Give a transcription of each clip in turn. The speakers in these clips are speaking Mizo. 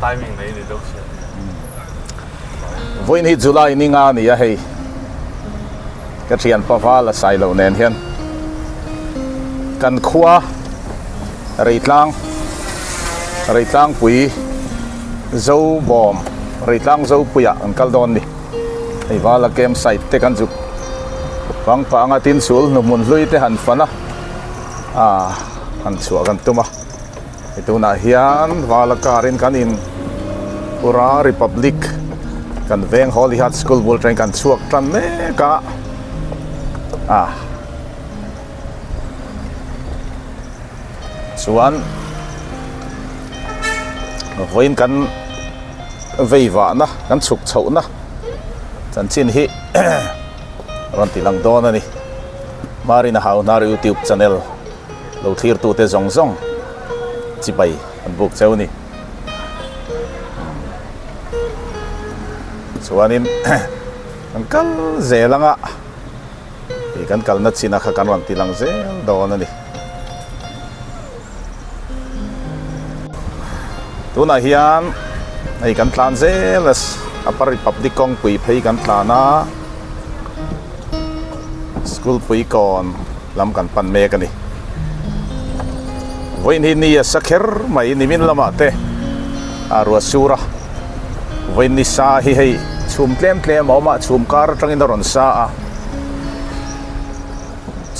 Timing mai ni deuh sia. Vawiin hi July ni nga a ni a hei. Ka thianpa val a sai loh nen hian kan khua Reitlang Reitlangpui Zobawm Reitlang Zopuiah an kal dawn ni. Hei vala camp site te kan zuk pang pah anga tin sul hnuhmun hlui te han fan a ah han chhuah kan tum a. Hei tunah hian vala car in kan in Pura Republic kan veng Holy Heart School bul atangin kan chhuak tan mek a ah chuan vawiin kan vei vahna kan chhuk chhohna chanchin hi rawn ti lang dawn a ni Marina Hauhnar YouTube channel. Lo thlirtute zawng zawng chibai an buk cheu ni. Chuanin kan kal zel anga ih kan kalna chin a kha kan rawn ti lang zel dawn a ni. Tunah hian hei kan tlan zel a Upper Republic kawngpui phei kan tlan a. School pui kawn lam kan pan mek a ni. Vawiin hi ni a sa kher mai nimin lamah te a ruah sur a. Vawiin ni sa hi hei chhum tlem tlem a awm a, chhum kar atangin a rawn sa a.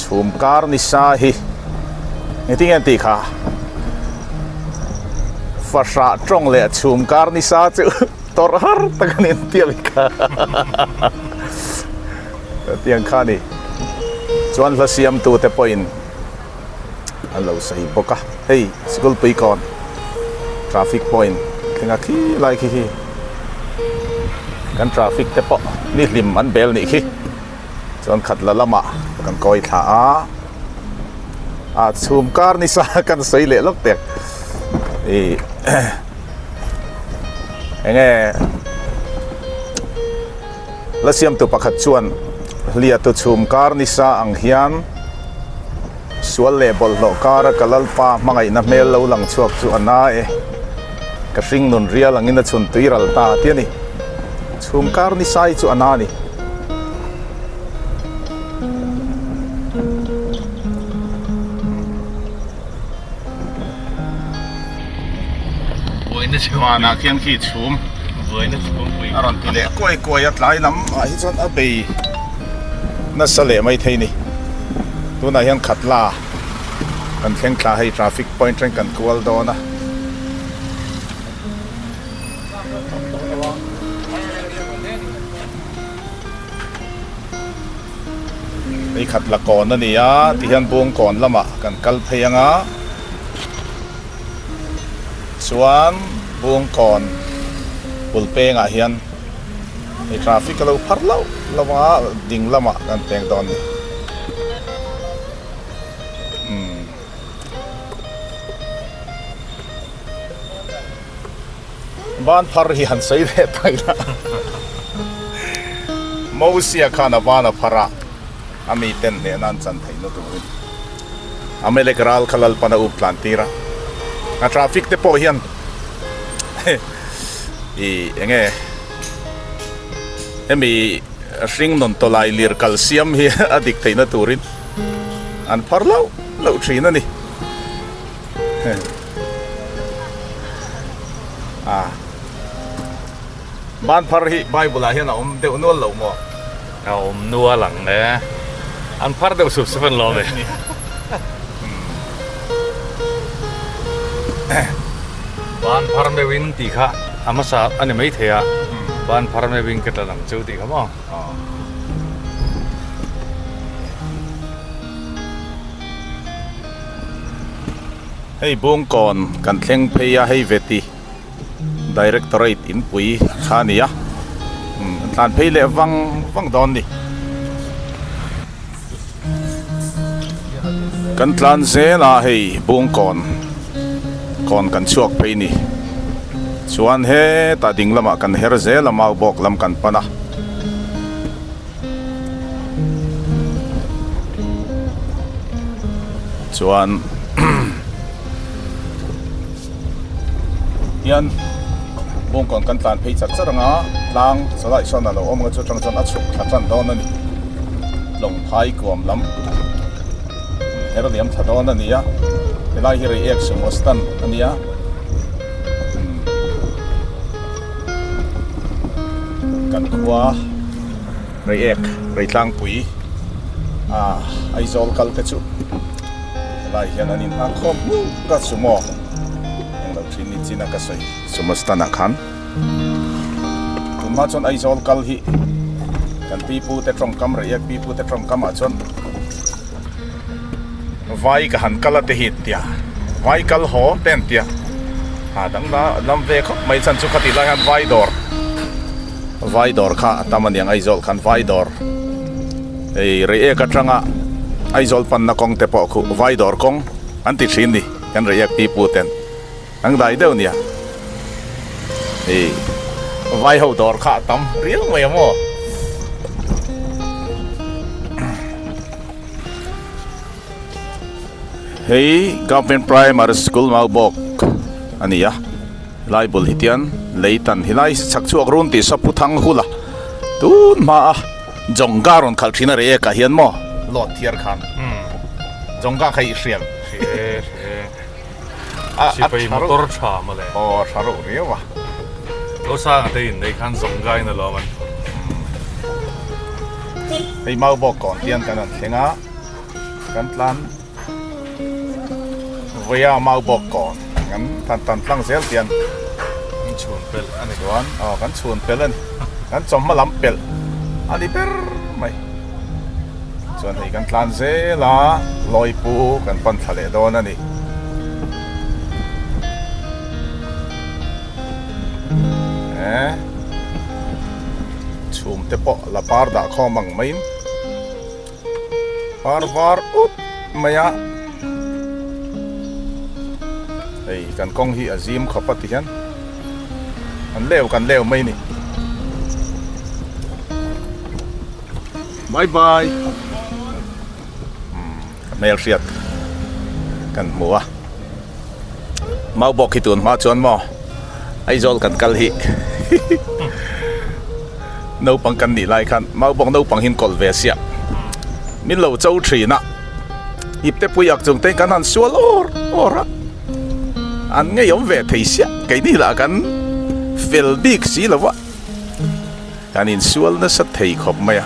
Chhum kar ni sa hi engtin nge an tih kha? Fahrah tawng leh chhum kar ni sa chu tawrh har tak a ni an tih a ni kha. Tiang kha a ni. Chuan hla siamtute pawhin an lo sawi bawk a. Hei sikul puikawn traffic point thleng a khi lai khi khi kan traffic te pawh ni hlim an bel nih khi. Chuan khat la lamah kan kawi thla a. A chhum kar nisa kan sawi leh lawk tek. Ih enge. La siamtu pakhat chuan hliatu chhum kar nisa ang hian sual leh bawlhhlawh kara ka Lalpa hmangaihna hmel lo lang chhuak chu a na e. Ka hring nun rial angin a chhun tui ral ta ti a ni. Chhum kar nisa hi chu a na a ni. Vanah khian khi chhum a rawn ti leh kuai kuai a tlai lam ah hi chuan a bei nasa leh mai thei ni tunah hian khatla kan thleng thla hei traffic point atangin kan kual dawn a. Hei khat la kawn a ni a tihian Bungkawn lamah kan kal phei ang a chuan Bungkawn bul pengah hian hei traffic a lo phar loh loh a ding lamah kan peng dawn a ni umm. Ban phar hi han sawi leh ta ila Mosia khan a ban a phar a, a miten hnehna an chan theihna turin Amalek ral kha Lalpan a up tlan tir a, a traffic te pawh hian i enge hemi hring nawn tawlai lir kal siam hi a dik theihna turin an phar loh loh thin a ni. A ban phar hi bible ah hian a awm deuh nual lo maw? A awm nual ang e. An phar deuh sup sup an lawm e. Ban phar meuhin tih kha a hmasa a ni maithei a, ban phar meuhin ka tlan ang chu tih kha maw? Hei Bungkawn kan thleng phei a, hei Veti Directorate inpui kha a ni a, an tlan phei leh vang vang dawn ni. Kan tlan zel a hei Bungkawn kawn kan chhuak phei ni. Chuan hetah ding lamah kan her zel a Maubawk lam kan pan a. Chuan hian Bawngkawn kan tlan phei chat chat anga tlang chawlai sawn a lo awm anga chu atang chuan a chhuk thla tan dawn a ni. Lawngphai kuam lam her liam thla dawn a ni a, helai hi Reiek sumo stand a nia. Kan khua Reiek Reitlangpui a Aizawl kal te chu helai hian an inhak khawm hmuk a sumo englo thin ni chin a ka sawi. Sumo stand ah khan tunhma chuan Aizawl kal hi kan pipu te tawngkam Reiek pipu te tawngkam ah chuan Vai ka han kal a te hi tia, vai kal haw te an tia, ha dang la lam ve khawp mai chan chu khatih lai hian vai dawr, vai dawr kha a tam aniang Aizawl khan vai dawr hei Reiek atanga Aizawl panna kawng te pawh khu vai dawr kawng an ti thin ni kan Reiek pipu ten ang dai deuh nia hei vai ho dawr kha a tam riau mai a maw. Hei Government Primary School Maubawk a ni a, helai bul hi tian lei tan helai chhak chhuak run tih sapu thang hul a, tun hma a Jongga rawn khalh thin a rei ekah hian maw lawt thiar khan Jongga kha i hrial a sipai motor tha mawle aw tha reuh riau a lo sang te in nei khan Jongga in alawm an phur. Hei Maubawk kawn tian kan rawn thleng a, kan tlan vawiah Maubawk kawn kan tan tan tlang zel tian kan chhun pelh a ni. Chuan aw kan chhun pelh a ni, kan chawhma lam pelh a ni ber mai. Chuan hei kan tlan zel a, Lawipu kan pan thla leh dawn a ni. Eh chhum te pawh la par dah khawm ang maiin par var ut mai a hei kan kawng hi a zim khawp a ti hian kan leu kan leu mai ni bye bye ka hmel hriat kan hmu a. Maubawk hi tun hma chuan maw Aizawl kan kal hi naupang kan nih lai khan Maubawk naupang hi an kawlh ve sia min lo cho thin a ipte pui ak chung te kan han sual awr awr a an ngeiawm ve thei sia keini lah kan fel bik si lo va kan insual nasa thei khawp mai a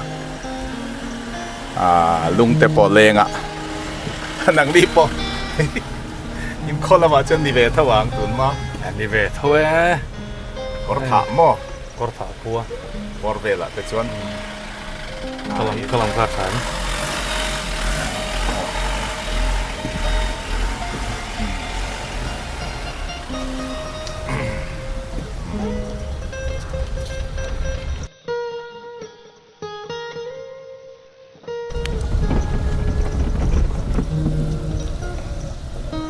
aaa lungte pawh leng a nangni pawh. Inkhaw lamah chuan ni ve tho ang tun ma. Ni ve tho e. Kawr thah maw? Kawr thah khua. Kawr velah te chuan. Khalam khalam kha tha em?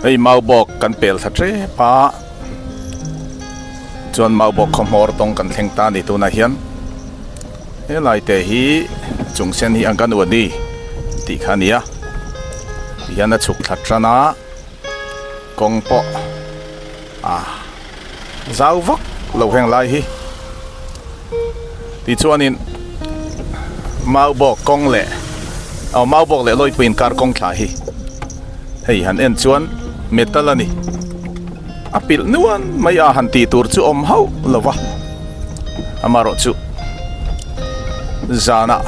Hei Maubawk kan pel thla tep a, chuan Maubawk khaw hmawr tawng kan thleng ta a ni tunah hian helai te hi chung sen hi Anganwadi tih kha a ni a, tihian a chhuk thla tan a, kawng pawh a zau vak lo heng lai hi tichuanin Maubawk kawng leh aw Maubawk leh Lawipui inkar kawng thla hi hei han en chuan metal a ni a pilh nuan mai a han tih tur chu awm hauh lo va amaherawh chu zanah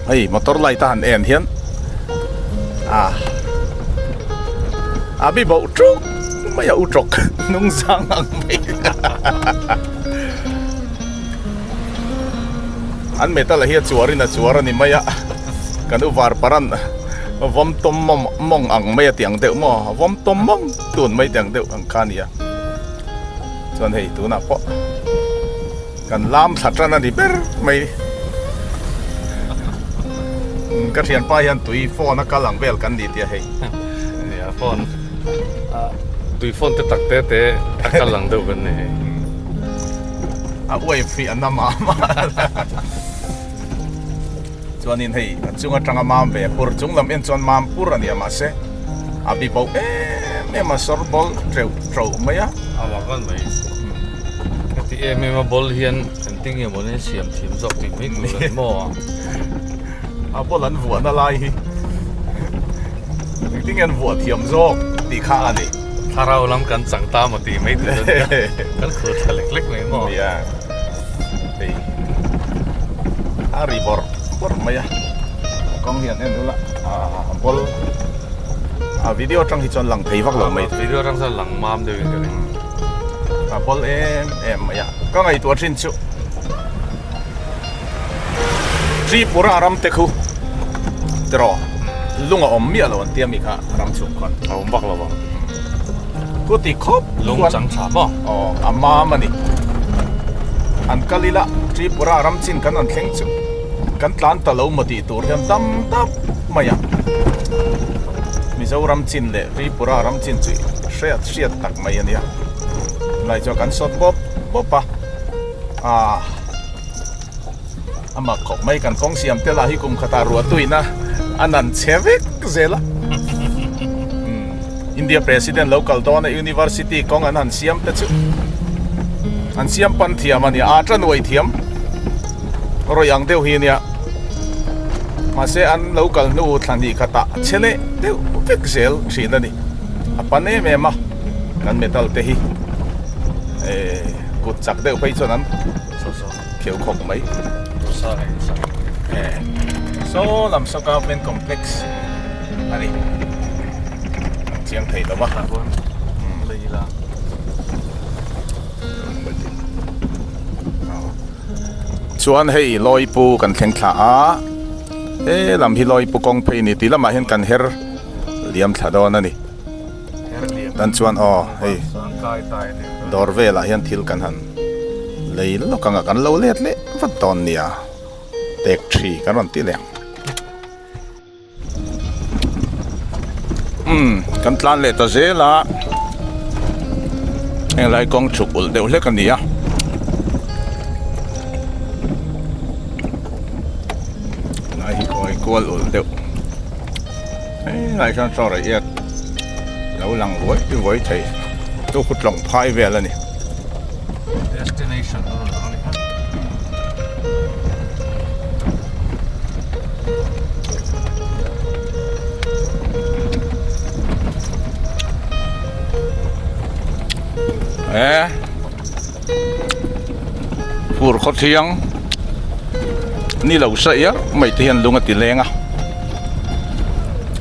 hei motor light a han en hian ah a bi boh ṭuk mai a u ṭawk hnung zang ang mai an metal ah hi a chuar in a chuar a ni mai a kan u var paran vawm tawm mawng ang mai a ti ang deuh maw vawm tawm mawng tun mai ti ang deuh ang kha a ni a chuan hei tunah pawh Kan lam thla tan a ni ber mai. Ka thianpa hian tui phone a kal ang vel kan ni tia hei. Nia phone tui phone te tak te te a kal ang deuh kan ni hei. A wave hi a na mah mah. Chuanin hei a chung atanga mam ve pur chung lam en chuan mam pur a nia mahse a bi bo em em a sawr bawl teuh teuh mai a. A vang vang mai. Heti em em a ball hian engtin nge mawni siam thiam zawk tih mai tur a ni maw? A ball an vuahna lai hi engtin nge an vuah thiam zawk tih kha a ni. Thlarau lam kan chang ta maw tih mai tur a nia, kan khur thla lek lek mai maw? Nia, hei a ri bawrh bawrh mai a, a kawng hian en ula a ball a video atang hi chuan lang thei vak lo mai. Video atang chuan lang mam deuh in ka ring. A ball em em mai a, ka ngaihtuah thin chu Tripura ram te khu tiraw lung a awm miah lo an tia mi kha ram chhung khawn. A awm vak lo ang. Ku ti khawp lung chang tha maw? Aw a mam a ni. An kal ila Tripura ram chin kan an thleng chu kan tlan ta lo maw tih tur hian dam dap mai a. Mizoram chin leh Tripura ram chin chu hriat hriat tak mai a nia. Tunlai chuan kan sawt bawp bawp a. Aaa a mak khawp mai kan kawng siam te lah hi kum khatah ruah tuina a nan chhe vek zel a. India President lo kal dawn a University kawng an han siam te chu an siam pan thiam a nia a ta nuai thiam rawi ang deuh hi a nia mahse an lo kal hnu thla hnih khatah a che leh deuh vek zel thin a ni a pan em em a kan metal te hi eh kut chak deuh phei chuan an kheuh khawp mai eh saw lam saw government complex a ni ang chiang thei lo va chuan hei lawipu kan thleng thla a he lam hi lawipu kawng phei a ni tih lamah hian kan her liam thla dawn a ni tan chuan aw hei dawr velah hian thil kan han lei lawk ang a kan lo let leh vat dawn nia tek thi kan rawn ti leh ang. Umm kan tlan leh ta zel a henglai kawng chhuk ulh deuh hlek a ni a helai hi kawi kual ulh deuh helai hian chaw rei iak lo lang ruai ruai thei chu khu tlawng phai vel a ni. Destination a rawn lang a ni kha. E fur khaw thiang ni lo sa iar mai te hian lung a ti leng a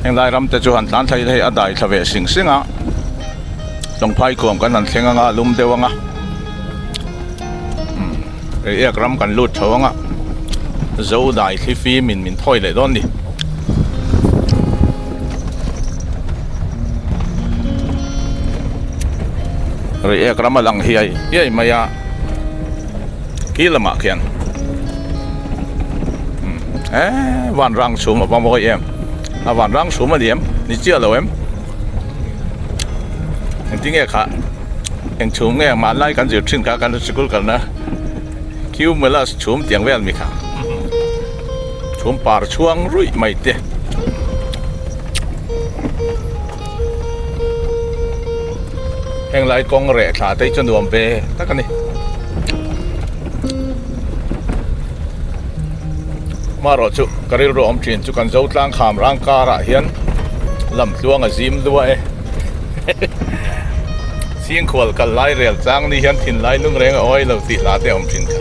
henglai ram te chu han tlan thla ila hei a dai thla ve sing sing a. Lawngphai kuam kan han thleng anga a lum deuh anga umm reiek ram kan lut tho anga zo dai thli fim in min thawi leh dawn ni. Reiek ram a lang hiai hiai mai a khi lamah khian umm eee vanrang chhum a va mawi em a vanrang chhum a ni em ni chiah lo em. Engtinge kha eng chhum nge hmanlai kan zir thin kha kan sikul kalna cumulus chhum tiang vel mi kha chhum par chhuang ruih mai te heng lai kawng reh thla te hi chu nuam ve tak a ni marawh chu ka rilru awm thin chu kan zo tlang kham rang karah hian lamtluang a zim lua e chhingkhual kal lai rel chang ni hian thinlai lung reng a awi lo tih hla te a awm thin kha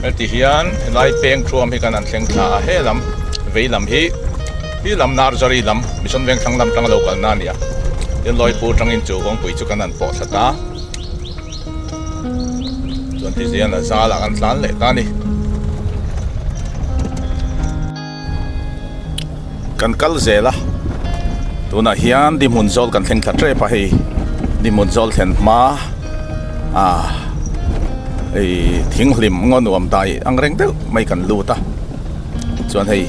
heti hian helai peng thuam hi kan han thleng thla a he lam vei lam hi hi lam nursery lam mission veng thlang lam tang a lo kalna a ni a tin lawipur tangin chu kawngpui chu kan han pawh thla ta. Chuan ti zian a zal ah kan tlan leh ta a ni. Kan kal zel a, tunah hian dihmun zawl kan thleng thla tep a hei dihmun zawl thlen hma ah hei thinghlim ngaw nuam dai ang reng deuh mai kan lut a chuan hei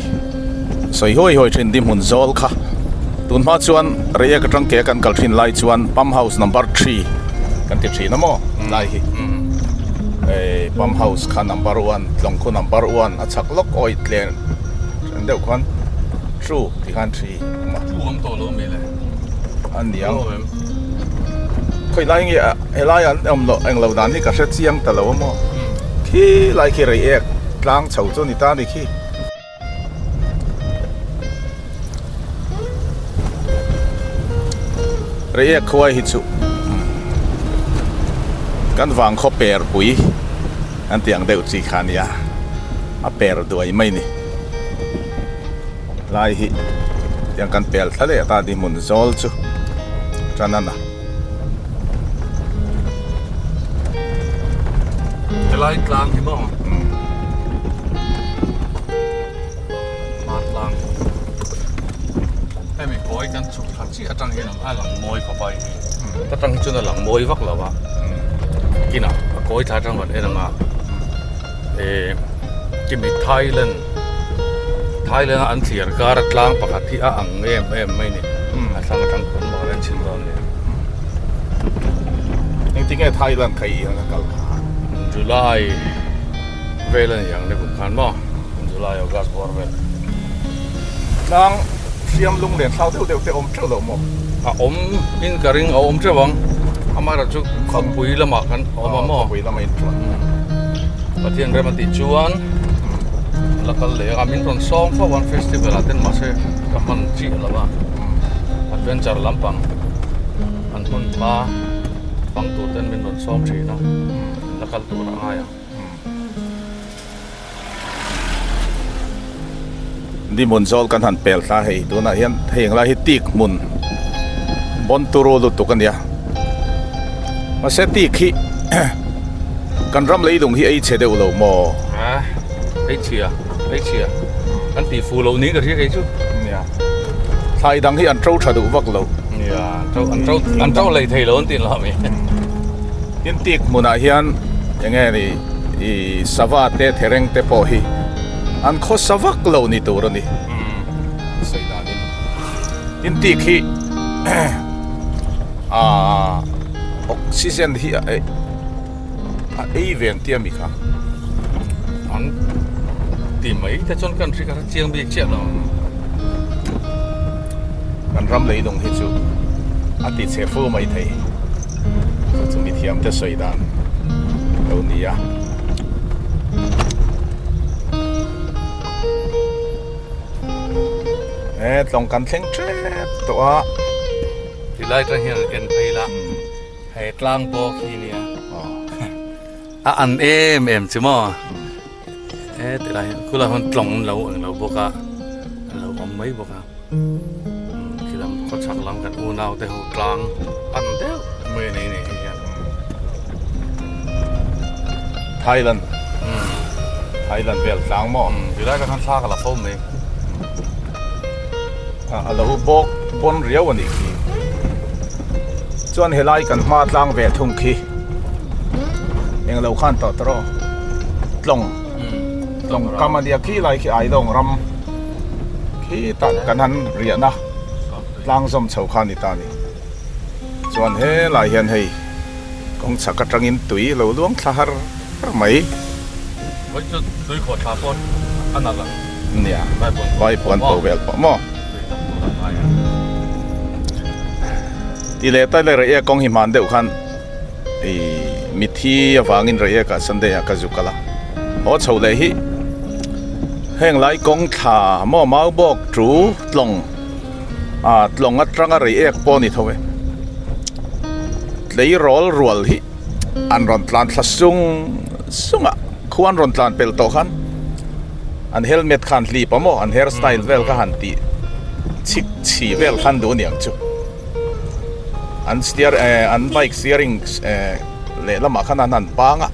sawi hawi hawi thin dihmun zawl kha tun hma chuan reiek atang ke kan kal thin lai chuan pump house number three kan ti thin a maw lai hi hei pump house kha number one tlawng khu number one a chhak lawk awih tlem then deuh khan two ti khan three a awm a two awm tawh lo mai le a ni ang. Khawi lai nge helai an awm loh englo dan hi ka hre chiang ta lo a maw? Khi lai khi reiek tlang chho chu a ni ta a ni khi. Reiek khuai hi chu kan vang khaw per pui an tih ang deuh chi kha a nia, a per duai mai a ni. Lai hi tiang kan pel thla leh ta ni hmun zawl chu tan a na. Helai tlang hi maw? Hmar tlang. Hemi kawi kan chhuk thla chiah atang hian a lang mawi khawp a hei. Ta tang hi chuan a lang mawi vak lo a. Kinah a kawi thla atang rawn en ang a. Eh kimi Thailand Thailand a an thliar kar a tlang pakhat hi a ang em em mai ni a thlang atang pawn bawk an chhim dawn nia. Engtin nge Thailand kha i ang a kal kha? July vel a ni ang ni kum khan maw July August bawr vel. Tlang hriam lunglen thlau deuh deuh te awm teuh loh maw? A awm in ka ring a awm teuh ang. Amaherawhchu chu khawpui lamah kan awm a maw? Khawpui lama in chuan. Pathian rem a tih chuan la kal leh a, min rawn sawm fo an festival ah ten mahse ka hman chiah lo a. Adventure lampang an hmun hma fang tur ten min rawn sawm thin a, la kal tur a ngai ang. Ni hmun zawl kan han pel thla hei tunah hian hei ang lai hi tik hmun bawn turu lutuk a nia mahse tik hi kan ram leilung hi ei chhe deuh lo maw a ei chhia ei chhia kan tih fuh loh niin ka hria kei chu nia thlai dang hi an to tha duh vak lo nia an to an to lei thei lo an tih lo ami tin tik hmunah hian eng nge ni Ih sava te thereng te pawh hi an khawsa vak lo ni tur a ni. Sawi danin tin tik hi ah oxygen hi a a ei ve ang tia mi kha. An ti mai te chuan kan hri kha chiang bik chiah lo. Kan ram leilung hi chu a ti chhe fo mai thei. Chu chu mithiam te sawi dan lo ni a. He tlawng kan thleng tep tawh a. Tilai atang hian en phei la hei tlang bawk hi nia a an em em chu maw. He tilai hian khulai hian tlawng an lo eng lo bawk a an lo awm mai bawk a khi lam khawchhak lam kan unau te ho tlang an deuh mai a ni ni hei hian. Thailand Thailand vel tlang maw? Tilai ka khan thla ka la fo mai. A lo bawk pawn riau a nih khi. Chuan helai kan hma tlang ve thung khi englo khan tawh tawh rawh tlawng tlawng kam a nia khi lai khi ailawng ram khi tah kan han riahna tlang zawm chho kha a ni ta a ni. Chuan helai hian hei kawng chhak atangin tui lo luang thla har har mai. Nia vai puan pawh vel pawh maw. Ti leh ta leh rei e kawng hi hman deuh khan ih mithi avangin rei e ka Sunday ah ka zu kal a haw chho leh hi heng lai kawng thla maw mau bawk chu tlawng ah tlawng atanga rei ek pawh a ni tho e tleirawl rual hi. An rawn tlan thla sung sung a, khu an rawn tlan pelh tawh khan an helmet kha an hlip a maw, an hair style vel kha han tih chhik chhi vel khan duh aniang chu. An steer eh an bike steering eh lehlamah khan an han pang a,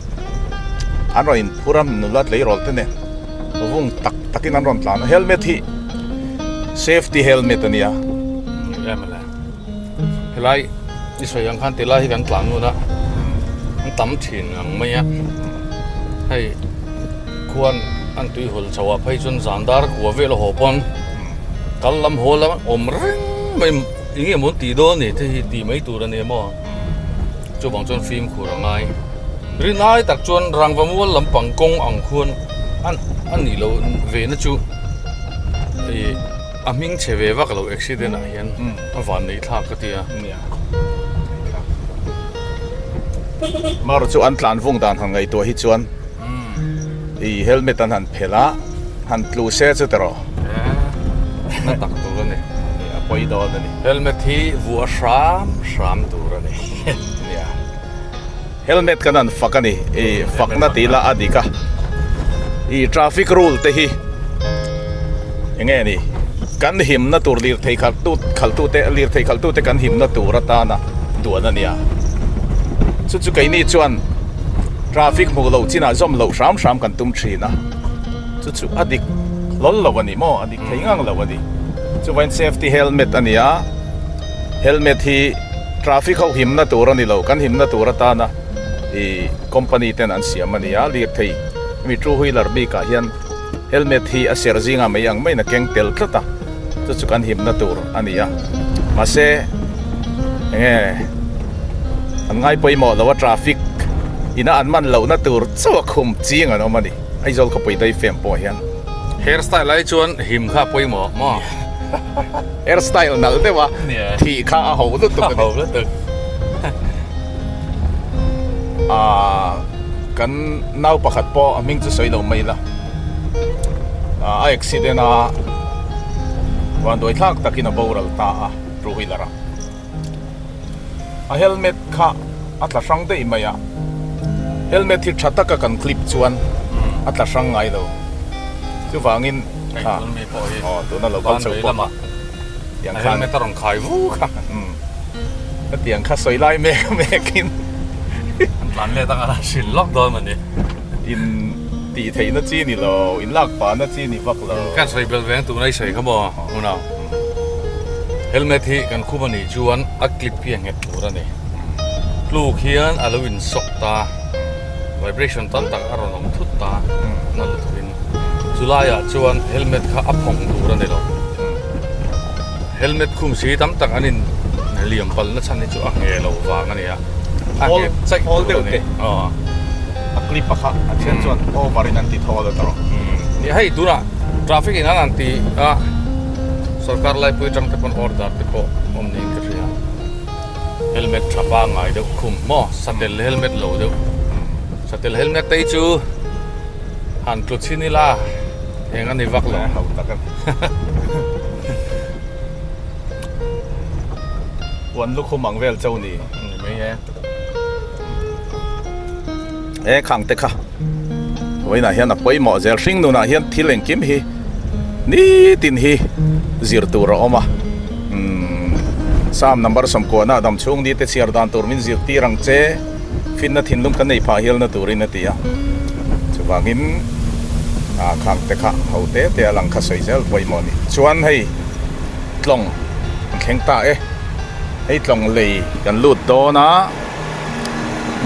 an rawn inphur a nula tleirawl te nen vung tak takin an rawn tlan a, helmet hi safety helmet a nia. Helai i sawi ang khan tilai hi kan tlan ngun a an tam thin ang mai a hei khuan an tui hawl chho ah phei chuan zan dar kua vel a haw pawn kal lam haw lam awm reng mai eng nge maw an tih dawn ni te hi tih mai tur a ni maw chuvang chuan fimkhur a ngai rinai tak chuan rangva mual lampang kawng ang khuan an a nih loh ve na chu ih. A hming chhe ve vak lo accident ah hian a van neih thlak ka ti a. Mar chu an tlan vung dan han ngaihtuah hi chuan i helmet an han phelh a, han tlu se chu teh rawh. Na tak tur a ni. A pawi dawn a ni. Helmet hi vuah hram hram tur a ni. Nia. Helmet kan han fak a ni. I fakna tih lah a dik a. I traffic rule te hi eng nge ni? Kan himna tur lirthei khaltu khaltute lirthei khaltute kan himna tur atana duan a nia. Chu chu keini chuan traffic hmuh loh chinah zawm loh hram hram kan tum thin a. Chu chu a dik hlawl lo a ni maw? A dik thei ngang lo a ni. Chuvain safety helmet a ni a, helmet hi traffic ho himna tur a ni lo, kan himna tur atana ih company ten an siam a ni a, lirthei hemi two wheeler bikah hian helmet hi a ser zingah mai ang maiin a keng tel tlat a, chu chu kan himna tur a ni a. Mahse enge an ngai pawimawh lo a traffic ina an man lohna tur chauh a khum ching an awm a ni. Aizawl khawpui daih fem pawh hian. Hair style ai chuan him kha a pawimawh maw? Hair style nalh deuh a, thih kha a ho lutuk a ni. A ho lutuk. Aaa kan nau pakhat pawh a hming chu sawi lo mai la, a accident a, vanduai thlak takin a boral ta a, two wheeler a. A helmet kha a tla hrang daih mai a, helmet hi tha taka kan clip chuan a tla hrang ngai lo. Chuvangin kha aw tuna lo kal chho pawh kha tiang khan helmet a rawn khai vu kha hetiang kha sawi lai mek mekin an tlan let anga hrilh lawk dawn a ni. In tih theihna chi ni lo, in lak pahna chi ni vak lo. Kan sawi belh veng tuna i sawi kha maw hunah. Helmet hi kan khum a nih chuan a clip hi a nghet tur a ni. Tluk hian a lo insawk ta, vibration tam tak a rawn awm thut ta na lutukin. Chu laiah chuan helmet kha a phawng tur a ni lo. Helmet khum si tam tak an in liam palh na chhan hi chu a ngheh loh vang a ni a. A nghet chaih tur a ni. A clip a kha a then chuan over in an ti thawl a tawh. Nia hei tunah traffic in an han ti a sorkar laipui atang te pawn order te pawh awm niin ka hria. Helmet tha pangngai deuh khum maw satel helmet lo deuh satel helmet te hi chu han tlu chhin ila eng a ni vak lo. Puan lukhum ang vel cho ni. Ni mai e. He khang te kha vawiinah hian a pawimawh zel hring nunah hian thil engkim hi nitin hi zir tur a awm a umm Psalm number 90 a dam chhung ni te chhiar dan tur min zirtir ang che finna thinlung kan nei phah hialna turin a ti a chuvangin ah khang te kha ho te te a lang kha sawi zel pawimawh a ni chuan hei tlawng an thleng ta e hei tlawng lei kan lut dawn a.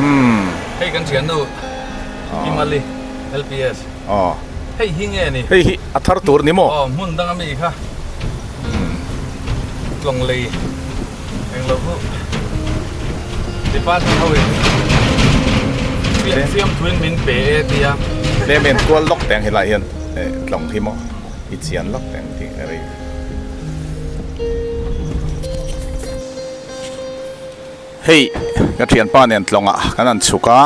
Umm. Hei kan thiannu Himali LPS. Aw. Hei hi nge ni? Hei hi a thar tur ni maw? Aw hmun dang ami kha. Tlawng lei eng lo hu. Department ho in fiam thuin min pe e tia. Tlem en kual lawk teng helai hian tlawng hi maw i chian lawk teng tih a rei. Hei ka thianpa nen tlawngah kan han chhuk a,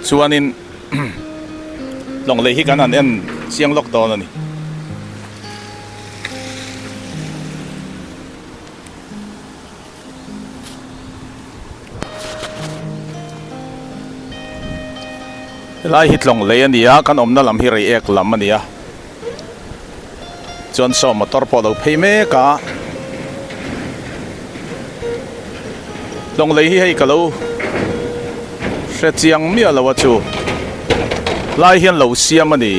chuanin tlawng lei hi kan han en chiang lawk dawn a ni. Helai hi tlawng lei a ni a, kan awmna lam hi reiek lam a ni a. Chuan saw motor pawh a lo phei mek a. Tlawng lei hi hei ka lo hre chiang miah lo a chu. Lai hian lo siam a ni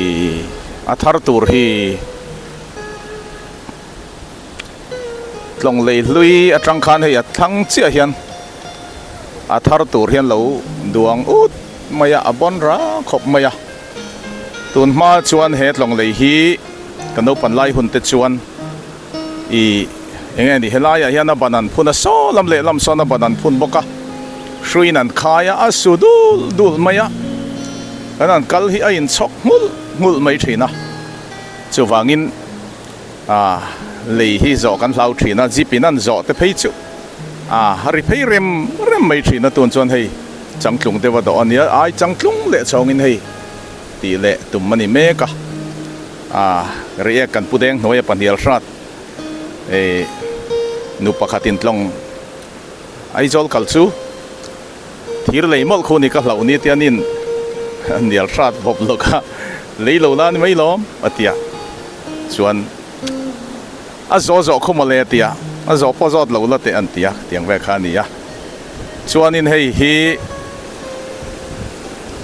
a thar tur hi. Tlawng lei hlui atang khan hei a thlang chiah hian a thar tur hian lo duang ut mai a, a bawn rang khawp mai a. Tun hma chuan he tlawng lei hi ka naupan lai hun te chuan ih eng nge ni helaiah hian a ban an phun a, saw lam leh lam sawn a ban an phun bawk a, hruiin an khai a, a su dul dul mai a, kan han kal hi a inchhawk nghulh nghulh mai thin a, chuvangin. A lei hi zawh kan hlau thin a, jeep in an zawh te phei chu A ri phei rem rem mai thin a tun chuan hei changtlung deuh a dawh a nia ai changtlung leh chhawngin hei tih leh tum a ni mek a a reiek kan pu deng hnuaia pahnial hrat eh nu pakhatin tlawng Aizawl kal chu thir lei mawlh khu ni ka hlauh ni tia nin nial hrat bawp lawk a lei lo la ni mai lawm a tia chuan A zawh zawh khaw mawle a ti a, a zawh pawh zawt lo la teh an ti a, tiang vel kha a ni a. Chuanin hei hi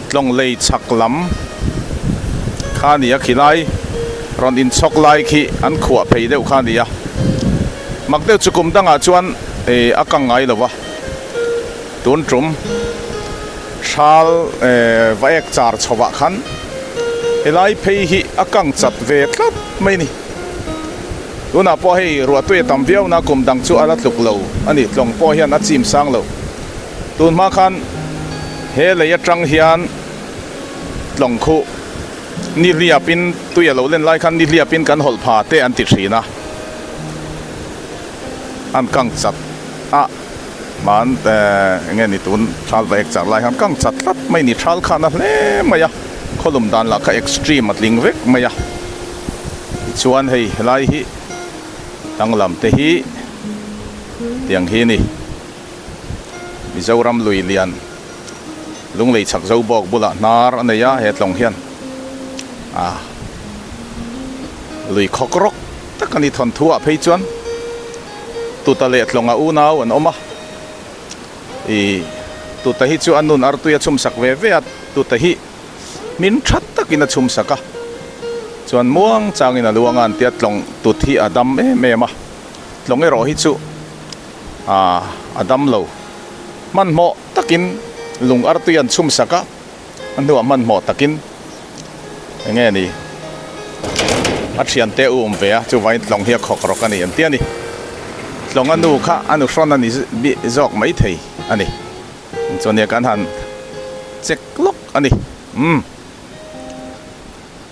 tlawng lei chhak lam kha a ni a, khilai rawn inchhawk lai khi an khuah phei deuh kha a ni a. Mak deuh chu kum dangah chuan a kang ngai lo va, tun tum hral va ek char chhovah khan helai phei hi a kang chat ve tlat mai a ni. Tunah pawh hei ruahtui a tam viau na kum dang chu a la tluk lo a ni. Tlawng pawh hian a chim sang lo. Tun hma khan he lei atang hian tlawng khuh ni hliapin tui a lo len lai khan ni hliapin kan hawlh pha te an ti thin a. An kang chat a hman eng nge ni tun thal va ek char lai khan kang chat tlat mai ni thal khan a hle mai a khawlum dan lah kha extreme a tling vek mai a. Tichuan hei helai hi danglam te hi tiang hi a ni. Mizoram lui lian lunglei chhak zo bawk bulah hnar a nei a he tlawng hian ah lui khawk rawk tak a ni thawnthu ah phei chuan tuta leh tlawnga unau an awm a ih tuta hi chu a nun artui a chhumsak ve ve a tuta hi. Min tha takin a chhum sak a, chuan muang changin a luang a an tia tlawng tut hi a dam em em a, tlawng erawh hi chu aah a dam lo. Hmanhmawh takin lung artui an chhum sak a, a hnuah hmanhmawh takin eng nge ni a thiante u awm ve a, chuvangin tlawng hi a khawk rawk a ni an tia ni. Tlawng a nu kha a nu hrawn a ni zawk maithei a ni. Chuan nia kan han check lawk a ni. Umm.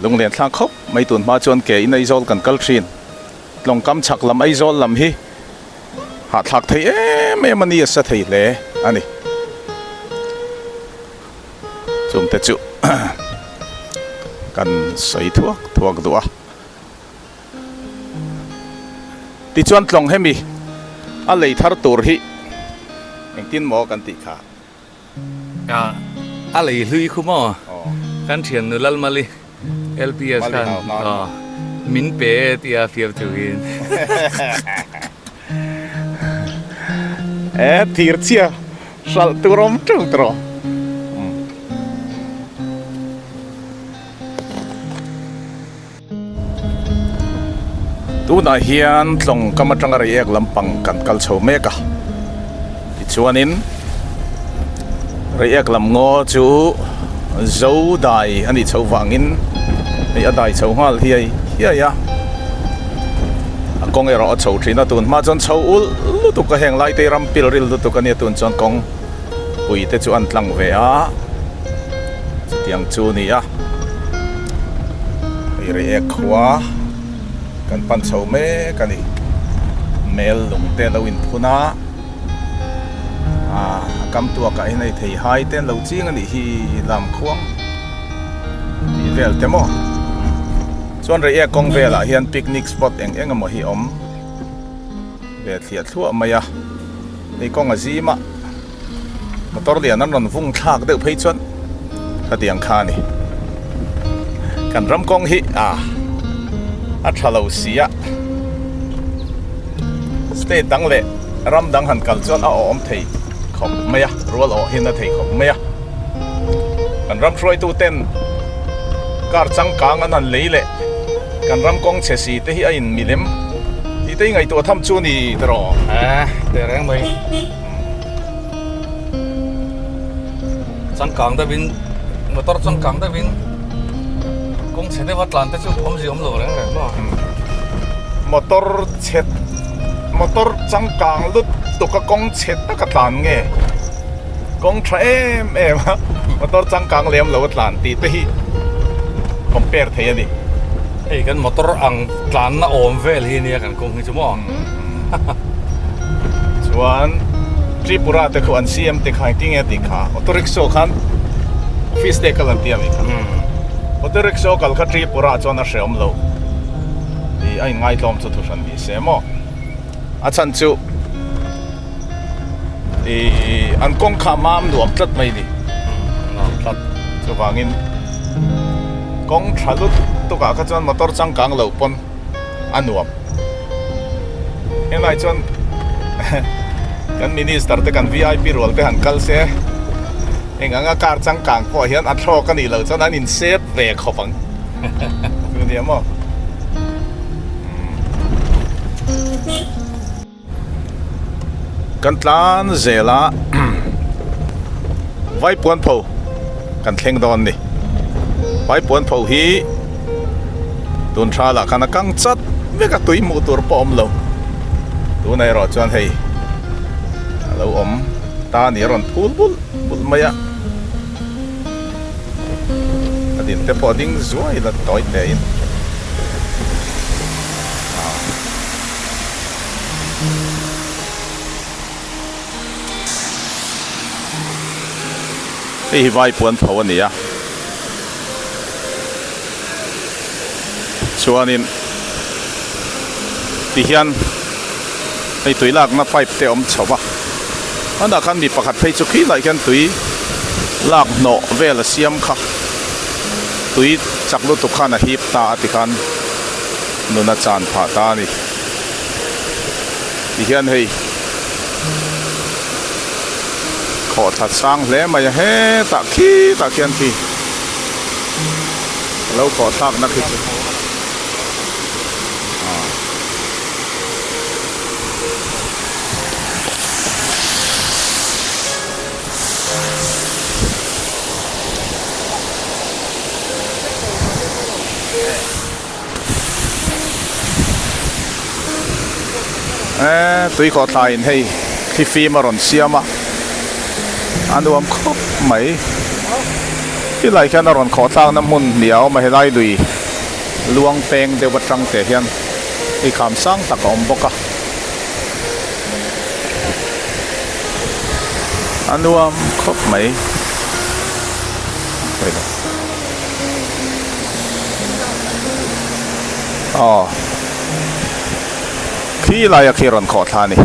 Lunglen thlak khawp mai tun hma chuan ke in Aizawl kan kal thin. Tlawngkam chhak lam Aizawl lam hi hahthlak thei em em a ni a sa thei hle a ni. Chungte chu kan sawi thuak thuak duh a. Tichuan tlawng hemi a lei thar tur hi engtin maw kan tih kha? A lei hlui khu maw? Kan thian nu Lalmali LPS khan min pe tia fiam chungin. E thir chhia hralh tur awm teuh tawh. Tunah hian tlawng kam atanga reiek lampang kan kal chho mek a, tichuanin reiek lam ngaw chu zo dai a nih chho vangin hei a dai chho nghal hiai hiai a, a kawng erawh a chho thin a, tun hma chuan chho ulh lutuk a heng lai te ram pil ril lutuk a nia tun chuan kawng pui te chu an tlang ve a chutiang chu a ni a hei reiek khua kan pan chho mek a ni mel lung te a lo inphun a ah a kam tuakah hian hei thei hai te an lo ching a nih hi lam khuang tih vel te maw chuan reiek kawng velah hian picnic spot eng eng emaw hi a awm. Ve thliah thluah mai a, hei kawng a zim a, motor lian an rawn vung thlak deuh phei chuan khatiang kha a ni. Kan ram kawng hi a a tha lo si a, state dang leh ram dang han kal chuan a awm thei khawp mai a, rual awh hian a thei khawp mai a. Kan ram hruaitu ten car changkang an han lei leh kan ram kawng chhe si te hi a in milem tih te hi ngaihtuah tham chu ni tawh. A teh reng mai. Changkang deuhin motor changkang deuhin kawng chhe deuha tlan te chu awmzia awm lo reng reng maw. Motor chhe motor changkang lutuk a kawng chhe taka tlan nge kawng tha em em a motor changkang lem lo a tlan tih te hi compare thei a ni. Hei kan motor ang tlanna awm vel hi nia kan kawng hi chu maw. Chuan. Tripura te khu an CM te kha engtin nge a tih kha auto rickshaw khan office te kal an ti a nih kha. Auto rickshaw kal kha Tripura ah chuan a hreawm lo tih a inngaihtlawm chu thuhran ni se maw. A chhan chu ih an kawng kha mam nuam tlat mai ni. Nuam tlat. Chuvangin kawng tha lut tukah kha chuan motor changkang lo pawn a nuam. Helai chuan kan minister te kan vip rual te han kal se eng anga car changkang pawh hian a thlawk a nih loh chuan an insep ve khawp ang chu nia maw. Kan tlan zel a Vaipuanpho kan thleng dawn ni. Vaipuanpho hi tun tha lah khan a kang chat vek a tui hmuh tur pawh a awm lo. Tunah erawh chuan hei a lo awm ta a ni a rawn phul bulh bulh mai a. A din te pawh a ding zuai la tawi teh in. Hei hi vai puan pho a ni a, chuanin tihian hei tui lakna pipe te a awm chho va, hmanah khan mi pakhat phei chu khi lai khian tui lak hnawh vel a siam kha tui chak lutuk khan a hip ta a tikhan. Nun a chan phah ta a ni. Tihian hei khawhthla sang hle mai a hetah khitah khian khi a lo khawhthlak na khi chu. Eee tui khawh thlai in hei thli fim a rawn siam a a nuam khawp mai tilai khian a rawn khawh thlak na hmun hnih a awm a helai lui luang peng deuh atang te hian hei kham sang tak a awm bawk a a nuam khawp mai. Aw khi laia khi rawn khawh thla a ni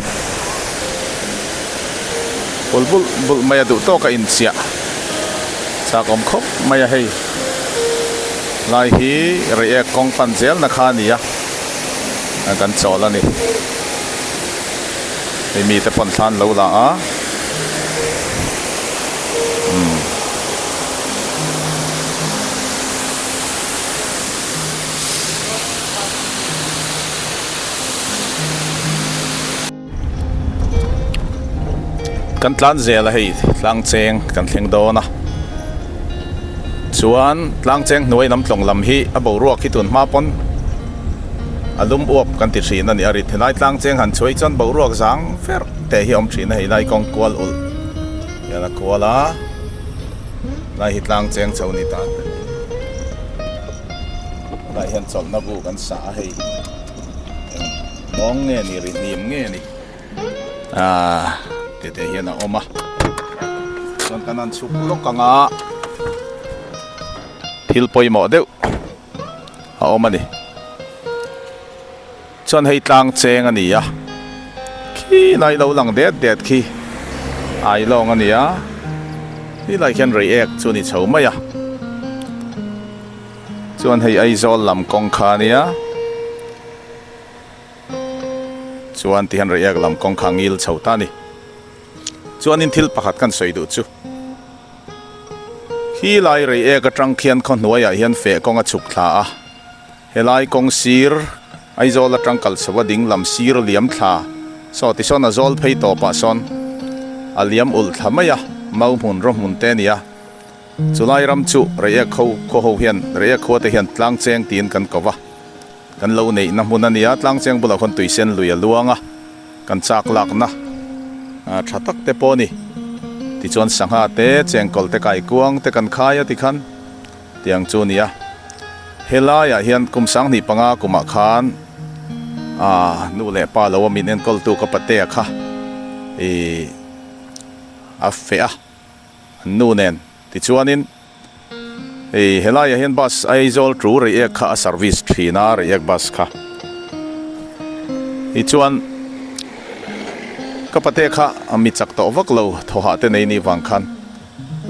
bul bul bul mai a duh tawk a inchiah chak awm khawp mai a hei lai hi reiek kawng pan zel na kha a ni a kan chawl a ni hei mite pawn thla an lo la a umm. Kan tlan zel a hei tlang cheng kan thleng dawn a chuan tlang cheng hnuai lam tlawng lam hi a boruak hi tun hma pawn a lum uap kan ti thin a ni a rit helai tlang cheng han chhuai chuan boruak zang fer te hi a awm thin a hei lai kawng kual ulh hian a kual a. Lai hi tlang cheng chho ni ta Lai hian chawlhna bu kan sa a hei eng mawng nge ni ri hnim nge ni ah te te hian a awm a chuan kan han chhuk lawk ang a thil pawimawh deuh a awm a ni. Chuan hei tlang cheng a ni a, khi lai lo lang det det khi ai lawng a ni a, khi lai khian reiek chu a ni chho mai a, chuan hei Aizawl lam kawng kha a nia, chuan tihian reiek lam kawng kha a ngil chho ta a ni. Chuanin thil pakhat kan sawi duh chu, khi lai reiek atang khian khaw hnuaiah hian feh kawng a chhuk thla a. Helai kawng sir Aizawl atang kal chho a ding lam sir liam thla saw ti sawn a zawl phei tawpah sawn a liam ulh thla mai a, mau hmun raw hmun te a ni a. Chulai ram chu Reiek ho khaw ho hian Reiek khua te hian tlang cheng tiin kan ko va, kan lo neihna hmun a ni a, tlang cheng bulah khawn tuisen lui a luang a, kan chak lakna tha tak te pawh a ni. Tichuan sangha te, chengkawl te, kaikuang te kan khai a tikhan. Tiang chu a ni a, helaiah hian kum 15 kumah khan aah nu leh pa lo a min enkawltu ka patea kha ih a feh a an nu nen tichuanin hei helaiah hian bus Aizawl to Reiek kha a service thin a Reiek bus kha tichuan ka pate kha a mi chak tawh vak lo thawhah te nei ni vang khan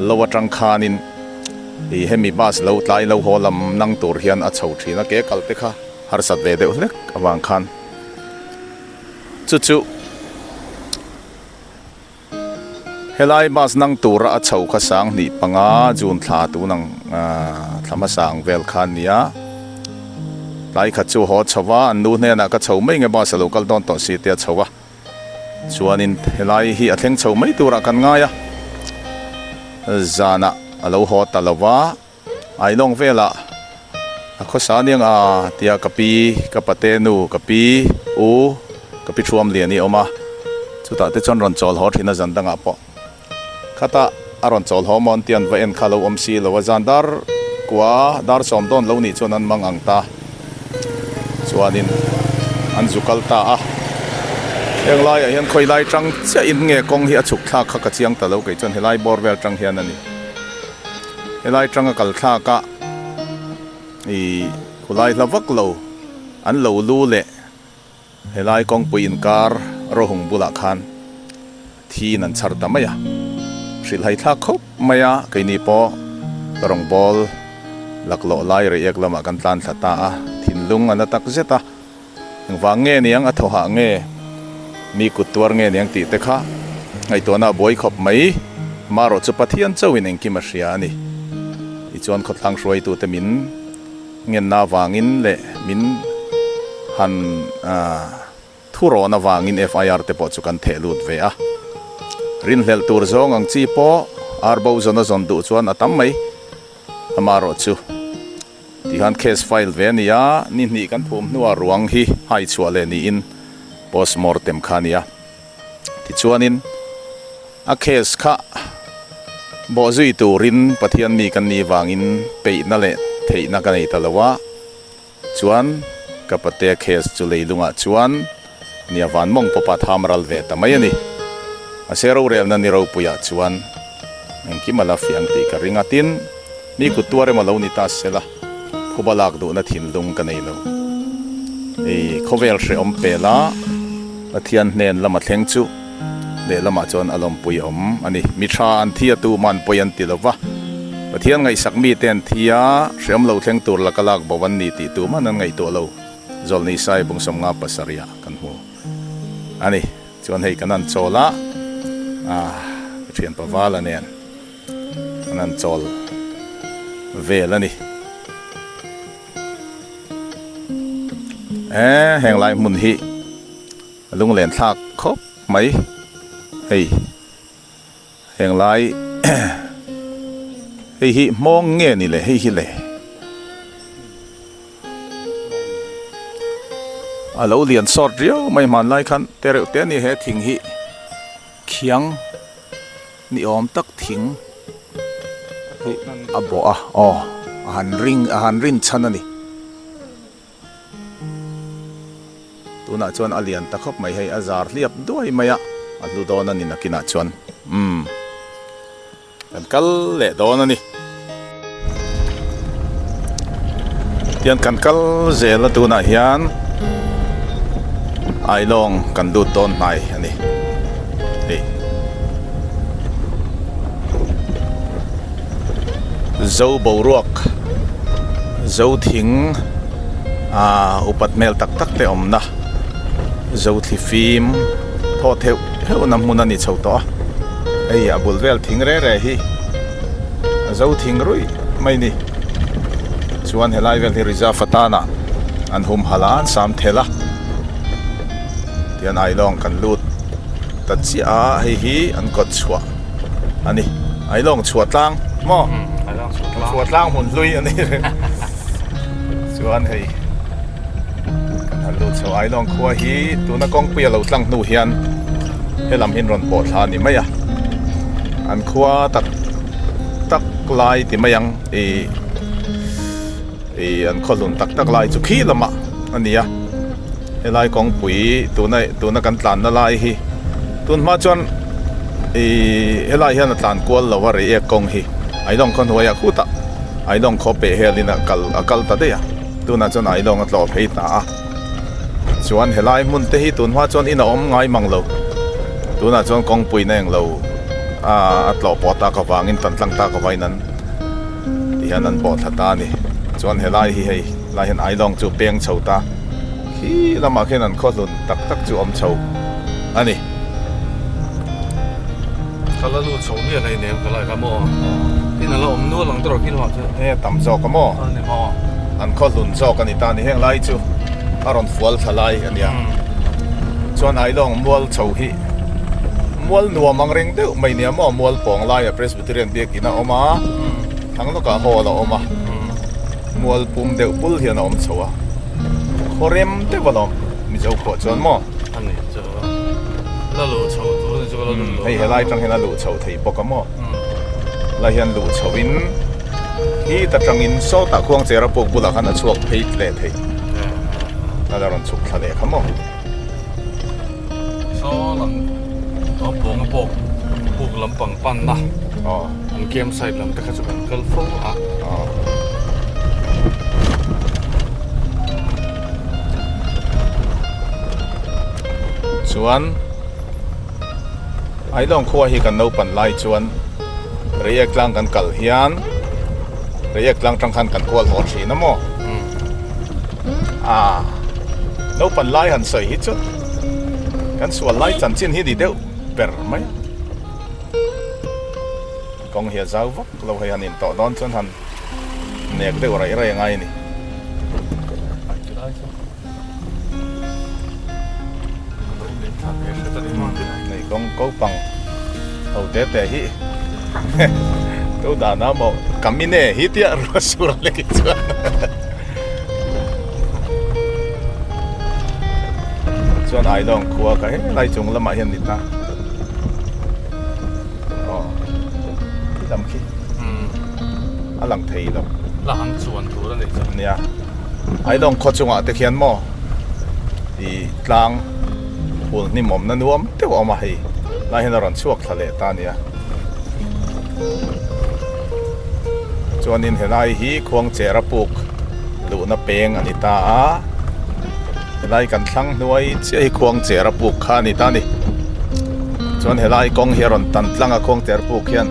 lo atang khanin ih hemi bus lo tlai lo haw lam nang tur hian a chho thin a ke kal te kha harsat ve deuh hlek avang khan chu chu. Helai bus nang tura a chho kha 2005 June thla tun ang thla hmasa ang vel kha a nia. Tlai khat chu haw chho a, an nu hnenah ka chho mai nge bus a lo kal dawn tawh si tia chho a. Chuanin helai hi a thleng chho mai turah kan ngai a, zanah a lo haw ta lo va. Ailawng velah a khawsa aniang a tia ka pi, ka pate nu, ka pi u, ka pi thuam lian hi a awm a, chutah te chuan rawn chawl haw thin a zan dangah pawh khata a rawn chawl haw maw an tia an va en kha lo awm si lo a, zan dar kua dar sawm dawn lo nih chuan an mang ang ta chuanin an zu kal ta a, heng laiah hian khawi lai tang chiahin nge kawng hi a chhuk thlak kha ka chiang ta lo kei chuan helai bawr vel tang hian a ni. Helai tanga kal thlak a ih khulai hla vak lo an lo lu leh helai kawngpui inkar rawhung bulah khan thiin an chhar ta mai a, hrilhhai thlak khawp mai a keini pawh rawngbawl laklawh lai reiek lamah kan tlan thla ta a, thinlung a na tak zet a. Engvang nge niang a thawhah nge mi kut tuar nge niang tih te kha ngaihtuahna a buai khawp mai. Marawh chu Pathian chauhin engkim a hria a ni. Tichuan khawthlang hruaitute min ngenna avangin leh min han thurawn avangin FIR te pawh chu kan theh lut ve a. Rinhlelh tur zawng ang chi pawh arbo zawn a zawn duh chuan a tam mai. Amarawh chu. Tihian case file ve a ni a, ni hnih kan phum hnuah ruang hi hai chhuah leh niin postmortem kha a ni a. Tichuanin a case kha bawhzui turin Pathian mi kan nih vangin peihna leh theihna ka nei ta lo a, chuan ka patea case chu leilungah chuan nia van mawng pawpa tham ral ve ta mai a ni. Mahse rorelna ni ropuiah chuan engkim a la fiang tih ka ring a, tin, Mi kut tuar emaw lo ni ta sela, phuba lak duhna thinlung ka nei lo. Ei, khawvel hrehawm pel a, Pathian hnen lama thleng chu lehlamah chuan a lawmpui awm a ni. Mi tha an thi a tu man pawi an ti lo va, Pathian ngaihsak mite an thi a, hrehawm lo thleng tur laka lak bo an ni tih tu man an ngaihtuah lo. Zawlni Sai Bungsawmnga pasarihah kan hmu a ni. Chuan hei kan han chawl a, ka thianpa Vala nen. An han chawl vel a ni. Eee heng lai hmun hi lunglen thlak khawp mai hei heng lai hei hi hmawng nge ni le hei hi le a lo lian sawt riau mai hmanlai khan tereuh te a ni he thing hi khiang. Ni awm tak thing hi a bawh a, aw a han ring a han rin chhan a ni. Tunah chuan a lian ta khawp mai hei a zar hliap duai mai a, a hlu dawn a ni nakinah chuan umm kan kal leh dawn a ni. Tian kan kal zel a tunah hian Ailawng kan lut dawn hnai a ni hei Zo boruak Zo thing ah upat hmel tak tak te awmna Zo thlifim thaw theuh theuhna hmun a ni chho tawh a hei a bul vel thing reh reh hi. A zo thing ruih mai ni. Chuan helai vel hi reserve atana an humhalh a, an sam thelh a. Tihian Ailawng kan lut ta chiah a, hei hi an kawt chhuah a ni. Ailawng chhuah tlang maw? Chhuah tlang hmun hlui a ni. Chuan hei kan han lut chho Ailawng khua hi tuna kawngpui a lo tlang hnu hian helam hi an rawn pawh thla a ni mai a. An khua tak tak lai ti mai ang ih ih an khaw hlun tak tak lai chu khi lamah a ni a helai kawngpui tuna tuna kan tlanna lai hi tun hma chuan Ih helai hian a tlan kual lo a Reiek kawng hi Ailawng khaw hnuaiah khutah Ailawng khaw peh helin a kal a kal ta daih a, tunah chuan Ailawng a tlawh phei ta a. Chuan helai hmun te hi tun hma chuan in a awm ngai mang lo, tunah chuan kawngpui na englo a a tlawh pawh tak avangin tan tlang tak avain an ti hian an bawh thla ta a ni. Chuan helai hi hei lai hian Ailawng chu peng chho ta. Khi lamah khian an khaw hlun tak tak chu awm chho a ni. Ka la lut chho miah hlei nem ka lai kha maw? Tin a la awm nual ang tawrh khi lamah chuan. E tam zawk a maw? A ni maw? An khaw hlun zawk a ni ta ni heng lai chu a rawn fual thla lai a nia. Chuan Ailawng mual chho hi mual nuam ang reng deuh mai nia maw? Mual pawng laia Presbyterian biakin a awm a, thlang lawkah hall a awm a. Mual pum deuh pul hian a awm chho a, khaw rem deuh alawm Mizo khuah chuan maw? A ni chu la luh chho tur a ni chu ka la lut lo. Hei helai tang hian a luh chho thei bawk a maw? Lai hian luh chho in hi ta tangin sawtah khuang chera puk bulah khan a chhuak phei leh thei. A la rawn chhuk thla leh kha maw? Saw lam a pawng a pawk puk lampang panna an camp site lam te kha chu kan kal fo a. Chuan Ailawng khua hi kan naupan lai chuan Reiek tlang kan kal hian Reiek tlang tang khan kan kual haw thin a maw? A naupan lai han sawi hi chu kan sual lai chanchin hi ni deuh ber mai a. Kawng hi a zau vak lo hei han intawh dawn chuan han nek deuh raih raih a ngai a ni. Nei kawng ko pang ho te te hi tu dan a maw kamine hi tia ruah sur a lek chuan chuan Ailawng khua ka helai chung lamah hian ni ta aw khi lam khi a lang thei lo la han chuan tur a nih chuan nia Ailawng khaw chungah te khian maw ih tlang phul hnim awmna nuam deuh a awm a hei lai hian a rawn chhuak thla leh ta a nia chuanin helai hi khuangchera puk luhna peng a ni ta a helai kan thlang hnuai chiah hi khuangchera puk kha a ni ta a ni chuan helai kawng hi a rawn tan tlang a khuangchera puk hian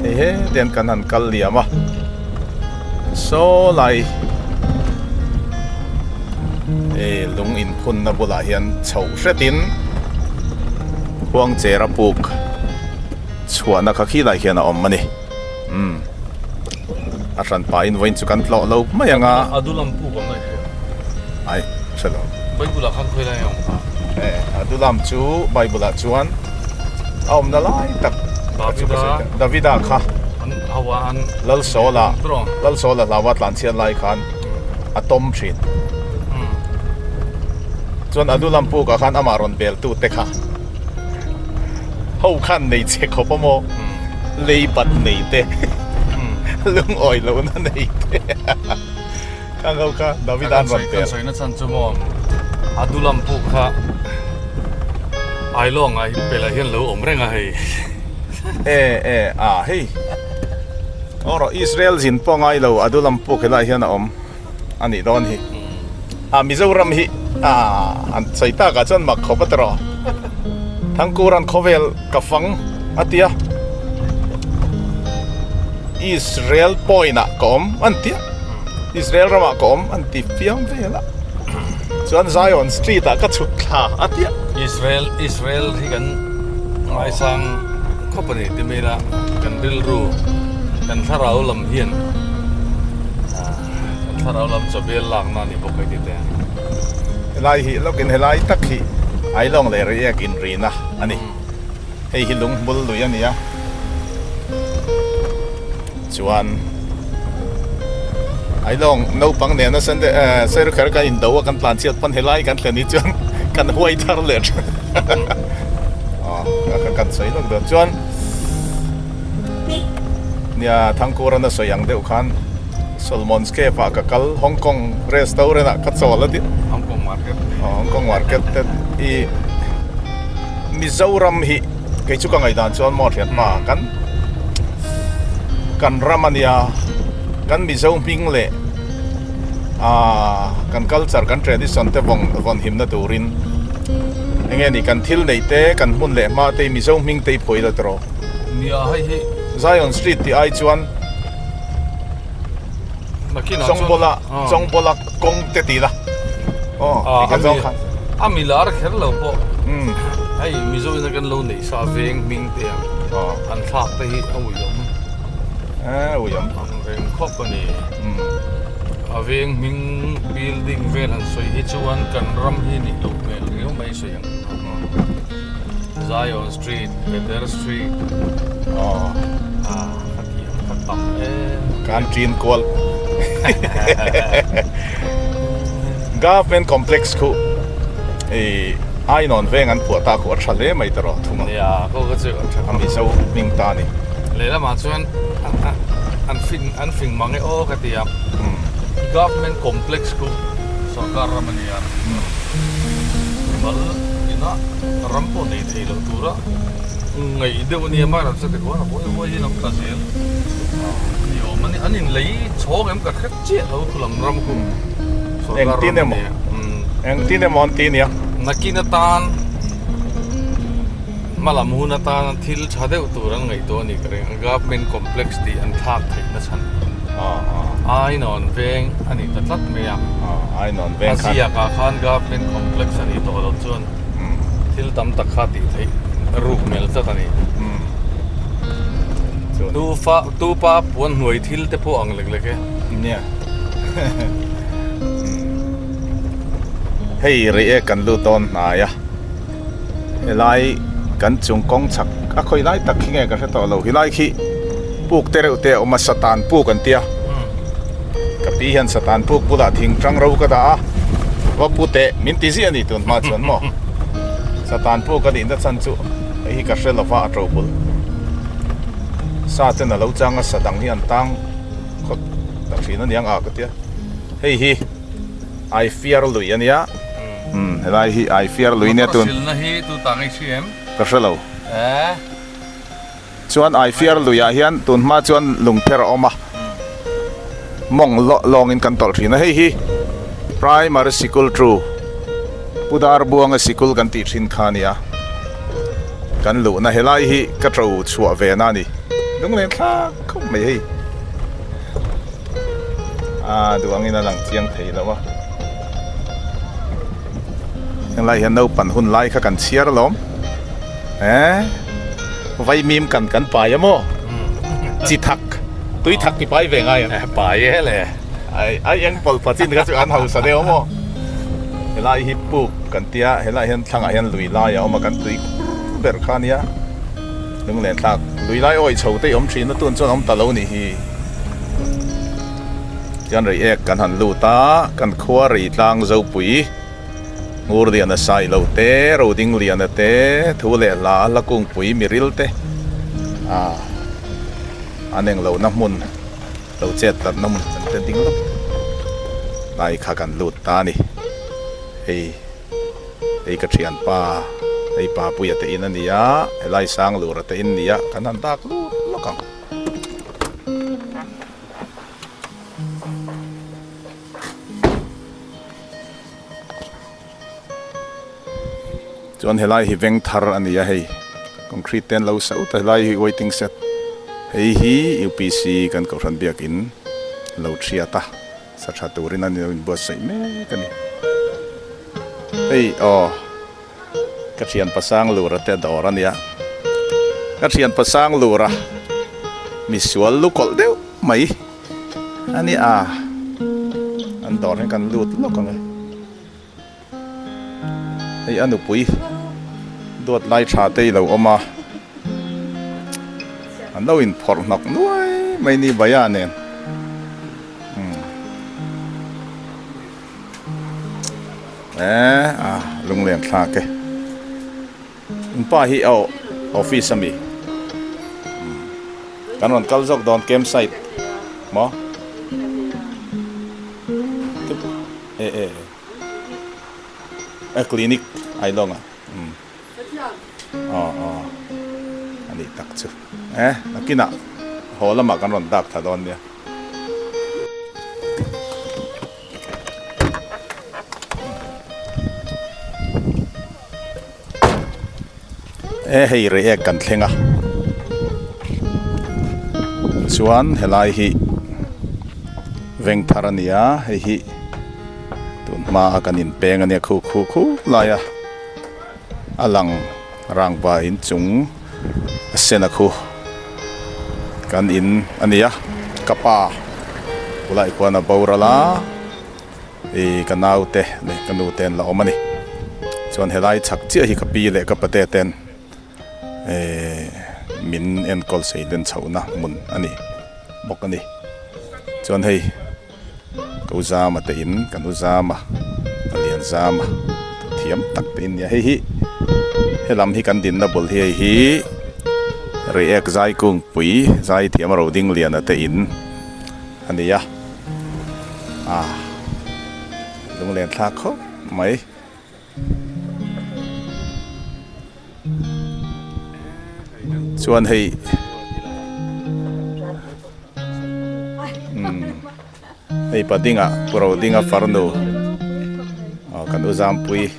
hei heti hian kan han kal liam a. Saw lai eh lung inphunna bulah hian chho hretin khuangchera puk chhuahna kha khi lai hian a awm a ni umm a hran pahin vawiin chu kan tlawh lo mai ang a. A dulam puk awm daih hria. Ai hre lo. Bible ah khan khawi lai a awm kha. Eh a dulam chu Bible ah chuan a awmna lai tak Davida Davida kha an hawa an Lalsawla Lalsawla hlaua tlanchhiat lai khan a tawm thin chuan Adulam pukah khan amah rawn bel tu te kha ho khan nei che khawp a maw lei bat nei te lungawi lohna nei te khang ho kha Davida an rawn bel. Kan sawina chhan chu maw Adulam puk kha Ailawng ah pelah hian lo awm reng a hei. E e a hei aw rawh Israel zin pawh ngai lo Adulam puk helai hian a awm a nih dawn hi a Mizoram hi a an sawi tak ah chuan mak khawp a tawh Thangkuran khawvel ka fang a tia Israel point ah ka awm an tia. Israel ramah ka awm an ti fiam vel a chuan Zion street ah ka chhuk thla a tia. Israel Israel hi kan ngaisang khawp a ni ti mai ila kan rilru kan thlarau lam hian kan thlarau lam chawbel lakna a ni bawk hei ti te. Helai hi lawkin helai tak hi Ailawng leh Reiek inrina a ni. Hei hi lunghmul lui a ni a. Chuan Ailawng naupang nena Sunday eh Sairukher kan indo a kan tlan chhiat pawn helai kan thlen hi chuan kan huai thar leh thin aw ka kan sawi lawk dawn chuan nia Thangkurana sawi ang deuh khan Solomon's Cave ah ka kal Hong Kong restaurant ah ka chawl a ti Hong Kong market aw Hong Kong market te i Mizoram hi. Kei chu ka ngaihdan chuan maw thian hma kan kan ram a nia kan Mizo hming leh aaa kan culture kan tradition te vawng vawn himna turin eng nge ni kan thil neih te kan hmun leh hma te Mizo hming te i phuai la tawh. Nia hei hi. Zion Street tih ai chuan Chawngbawla Chawngbawla kawng te ti la aw ti kha zawng khan. A mi lar kher lo pawh hei Mizo ina kan lo neih sa veng hming te ang an thlak te hi a uiawm a uiawm ang reng khawp a ni. A veng hming building vel han sawi hi chuan kan ram hi nih loh hmel riau mai sawi ang. Zion Street, Peter Street aw ah ka ti ang ka tam em. Kan ṭin kual Government Complex khu i Ainawn veng an phuah ta khu a ṭha hle mai ta rawh thung a. Nia khaw ka chu a ṭha A Mizo hming ta a ni. Lehlamah chuan an fing an fing mang e aw ka ti a. Government Complex khu sorkar ram a ni a. Mal ina ram pawh nei thei loh tura ngaih deuh a nia amaherawhchu chu tikhuan a huai huai in an tla zel ni awm a ni an inlei chhawng em ka hre chiah lo khu lam ram khu sorkar ram a nia engtin emaw an ti nia nakin atan hmalam hun atan thil tha deuh tur an ngaihtuah a ni ka ring government complex tih an thlak theih na chhan Ainawn veng a ni ta tlat mai a Ainawn veng khan a ziakah khan government complex a nih tawh loh chuan thil tam tak kha tih theih ruk hmel tlat a ni. Tufa tupa puan hnuai thil te pawh ang lek lek e. Nia. Hei rei e kan lut dawn hnai a. Helai kan chung kawng chhak a khawi lai tak khi nge ka hre tawh lo. Helai khi puk te reuh te a awm a satan puk an tia. Ka pi hian satan puk bulah thing tang ro ka dah a, va pu teh min ti ziah a ni tun hma chuan maw. Satan puk a nihna chhan chu hei hi ka hre lova a to bul. Sa ten a lo chang a, sa dang hi an tang khawt ta thin a niang a ka tia. Hei hi ai fiar lui a nia. Umm helai hi ai fiar lui nia tun. Motor silna hi tu tang i hri em? Ka hre lo. Chuan Aifiar luiah hian tun hma chuan lungpher a awm a, mawng lawngin kan tawlh thin a, hei hi Primary Sikul Two, Pu Darbuanga Sikul kan tih thin kha a ni a, kan luhna helai hi ka to chhuah ve na a ni, lunglen thlak khawp mai hei, a duh angin a lang chiang thei lo a, henglai hian naupan hun lai kha kan chhiar alawm. Eh vaimim kan kan pai a maw chi thak tui thak ti pai ve ngai ang pai e le ai ai eng pawlh pa chin kha chu an hausa deuh maw helai hi puk kan tia helai hian thlangah hian lui lai a awm a kan tui kur ber kha ania lunglen thlak lui lai awih chho te i awm thin a tun chuan awm ta lo nih hi chuan rei ek kan han lut a kan khua rei tlang zopui. Ngurliana Sailo te, Rodingliana te, Thu leh Hla Hla Kungpui Miril te ah an eng lohna hmun lo chet tlatna hmun kan te ding lawk lai kha kan lut ta a ni. Hei hei ka thianpa hei Papuia te in a ni a, helai Sanglura te in ni a, kan han dak lut lawk ang. Chuan helai hi veng thar a ni a hei concrete te an lo sa ut a helai hi waiting shed hei hi upc kan kohhran biakin lo thiat a sa tha turin a ni lo inbuatsaih mek a ni hei aw ka thian pasang lura te dawr a nia ka thian pasang lura misual lukawlh deuh mai. A ni a, an dawr hian kan lut lawk ang e. Hei a nupui duat lai tha te i lo awm a, an lo inphawrh hnawk nuai mai ni Baya nen. Umm eh a lunglen thlak e. In pa hi a office a mi kan rawn kal zawk dawn camp site maw e e e clinic ai lawng a aw aw. nih tak chu e nakinah haw lamah kan rawn dak thla dawn nia. E hei reiek kan thleng a chuan helai hi veng thar a ni a hei hi tun hma a kan inpeng a nia khu khu khu lai a a lang rangva inchung a sen a khu kan in a ni a ka pa bulah khuan a boral a. Ih ka naute leh ka nute an la awm a ni. Chuan helai chhak chiah hi ka pi leh ka pate ten eh min enkawl sei den chhohna hmun a ni bawk a ni. Chuan hei ka u Zama te in kan u Zama ka lian Zama thiam tak te in nia. Hei hi helam hi kan dinna bul hi hei hi Reiek Zaikungpui Zaithiam Rodingliana te in a ni a. A lunglen thlak khawp mai. Chuan hei umm hei padinga pu Rodinga farnu aw kan u Zampui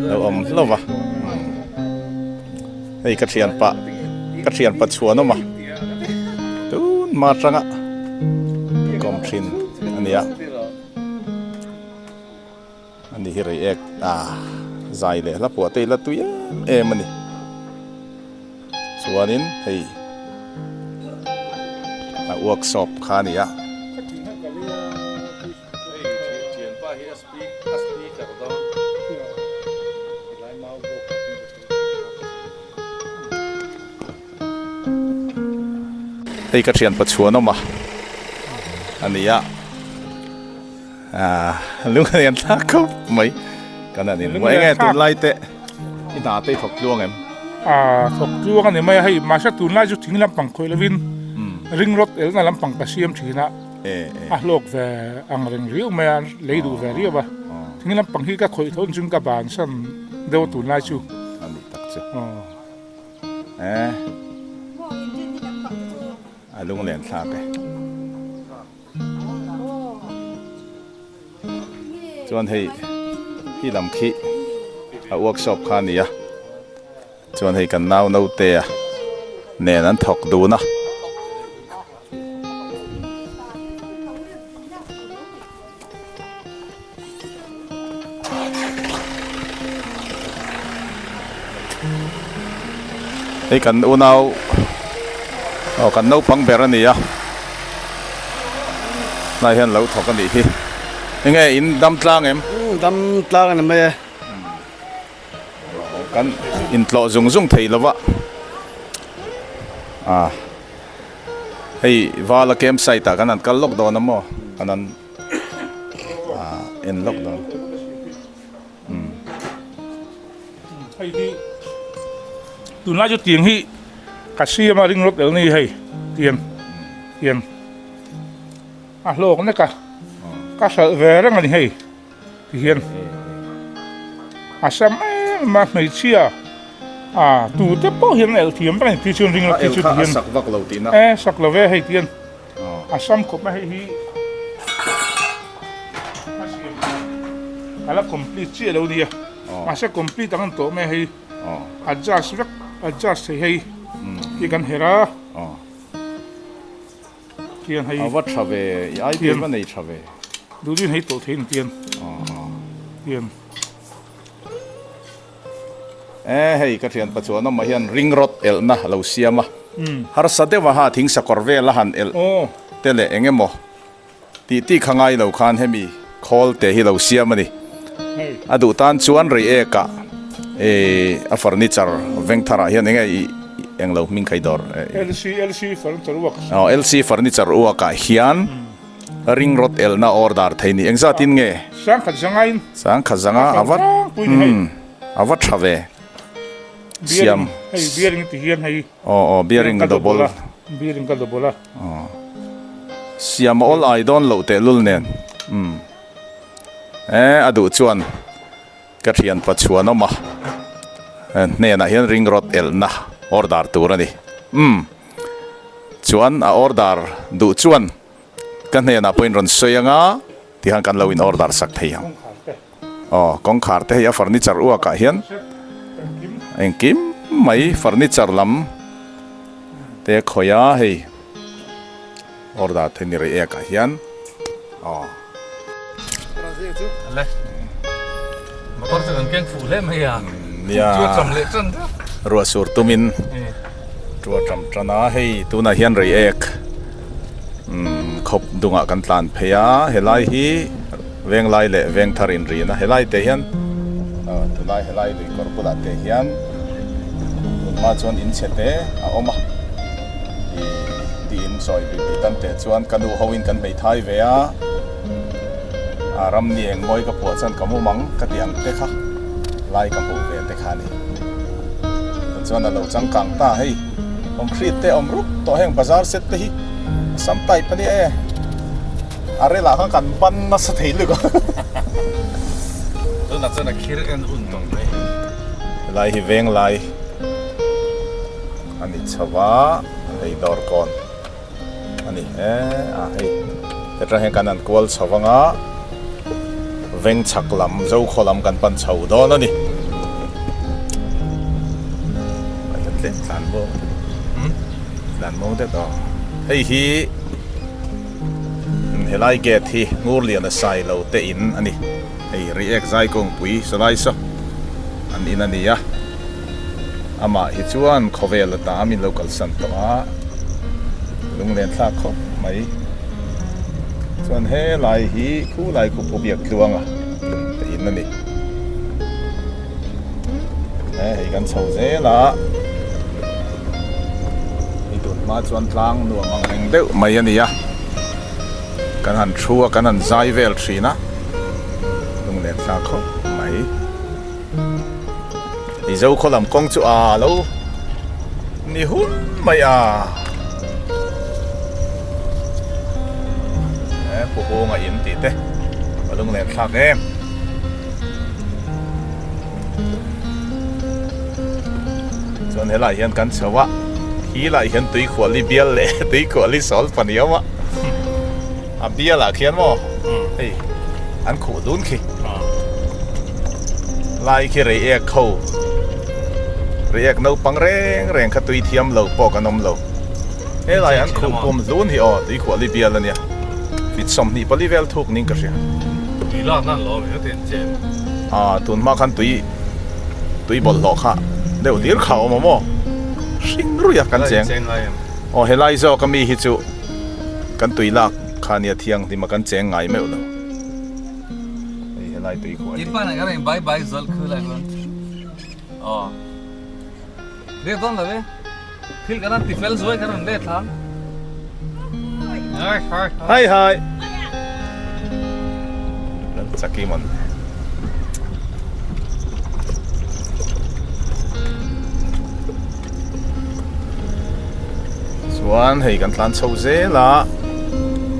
lo awm hlauh va hei ka thianpa ka thianpa chhuan awm a. Tun hma atanga kawm thin a ni a, ani hi reiek a zai leh hla phuah te ila tui em em a ni. Chuanin hei a workshop kha a ni a. Hei ka thian pachuan awm a a ni a aaa lung a lian thlak khawp mai kan han inhmu eng nge tunlai te i hna te i thawk tluang em? Aaa thawk tluang a ni mai a hei mahse tunlai chu thing lampang khawih lovin ring rawt elna lampang ka siam thin a a hlawk ve ang reng riau mai a lei duh ve riau a thing lampang hi ka khawih tho chuan ka bansan deuh a tunlai chu. A nih tak chu. Eh a lunglen thlak e. Chuan hei hi lam khi a workshop kha a ni a chuan hei kan nau naute a nen an thawk dun a. Hei kan unau aw kan naupang ber a ni a hnai hian lo thawk a nih hi enge in dam tlang em? Dam tlang a ni mai e. Kan intlawh zung zung thei lova a hei vala camp site ah kan han kal lawk dawn a maw kan han en lawk dawn. Hei hi tunlai chu tiang hi ka siam a ring rawt el ni hei tiang tiang a hlawk nek a ka hralh ve reng a ni hei ti hian a sam em em a hmeichhia a tute pawh hian a elh thiam vek a ni ti chuan ring rawt ti chu ti hian e sak lo ve hei tian. A sam khawp a hei hi a siam a la complete chiah lo nia mahse complete ang an tawh mai a hei adjust vek adjust thei hei hi kan herh a tiang hei a va tha ve i idea va nei tha ve duh duhin hei tawh thei ang tiang tiang. E hei ka thianpa chuan awmah hian ring rawt elhna a lo siam a, harsa deuh a ha thing sakawr vel a han elh te leh eng emaw tih tih kha ngai lo khan hemi khawl te hi lo siam a ni. A duh tan chuan reiek ah e a furniture veng thar ah hian eng nge i eng lo hming khai dawr LC furniture works. Aw LC furniture work ah hian Ring rawt elhna order thei ni engzat in nge? Sangkhat zanga in. Sangkhat zanga a va umm a va tha ve. Siam. Hei bearing ti hian hei. Aw aw bearing ka double. Bearing ka double a. Aw. Siam a awl ai dawn loh teh lul nen. Umm. E a duh chuan ka thianpa chhuan awm a hnenah hian ring rawt elhna. Order tur a ni. Umm. Chuan a order duh chuan ka hnenah pawhin rawn sawi anga tihan kan lo in order sak thei ang. Aw, kawngkhar te hei a furniture uakah hian engkim mai furniture lam te khawih a hei order thei ni rei ekah hian aw. Motor chu kan keng fuh hle mai a. Nia. Chu a cham leh tan deuh. Ruah sur tumin chu a cham tan a, hei tunah hian rei ek khawp dungah kan tlan phei a, helai hi Venglai leh Vengthar inrin a, helai te hian tunlai helai lui kawr bulah te hian tunhma chuan in chhe te a awm a, ih tiin sawi lui lui tan teh chuan ka nu ho in kan hmeithai ve a, a ram ni eng mawi ka phuah chuan ka mum ang ka tih ang te kha lai ka hmuh ve te kha a ni. Chuan a lo changkang ta hei concrete te awm rup tawh heng bazar set te hi a sam type a nia e. A relah khan kan ban nasa thei lutuk a. Tunah chuan a khir en hun tawh mai. Helai hi Venglai a ni chho a, hei dawr kawn a ni e a hei heta hian kan han kual chho anga veng chhak lam Zokhaw lam kan pan chho dawn a ni. Tlan muang tlan muang deuh aw hei hi. Helai gate hi Ngurliana sai lo te in a ni. Hei Reiek zai kawngpui sawlai saw an in a ni a. Amah hi chuan khawvel ata min lo kalsan tawh a, lunglen thlak khawp mai. Chuan helai hi khulai khu Pu Biak Tluanga te in a ni. He hei kan chho zel a, hei tun hma chuan tlang nuam ang reng deuh mai a ni a, kan han thu a kan han zai vel thin a, lunglen thlak khawp mai. Hei Zokhaw lam kawng chu a lo ni hun mai a. He Pu Hunga in tih te a lunglen thlak em. Chuan helaiah hian kan chho a, khi laiah hian tuikhuahli bial leh tuikhuahli sawl pahnih a awm a, a bialah khian maw hei an khuh dun khi lai khi reiek ho reiek naupang reng reng kha tui thiam lo pawh kan awm lo helaiah an khuh pum hlun hi aw tuikhuahli bial a nia. Fit 24 vel thuk ning ka hria. Tui lak nan lo mi ten chen. A tun hma khan tui tui bawlhhlawh kha deuh hlir kha awm awm aw. Hring rui a kan cheng. Aw helai zawk a mi hi chu kan tui lak kha nia thianghlim a kan cheng ngai meuh lo. Hei helai tui khuah hi. Ipan ah kan bye bye zal khu lai chuan. Aw. Riak dawn lo e. Thil kan han ti fel zuai kan rawn let thlang. Hai hai. Hai hai. Chaki mon. Chuan hei kan tlan chho zel a.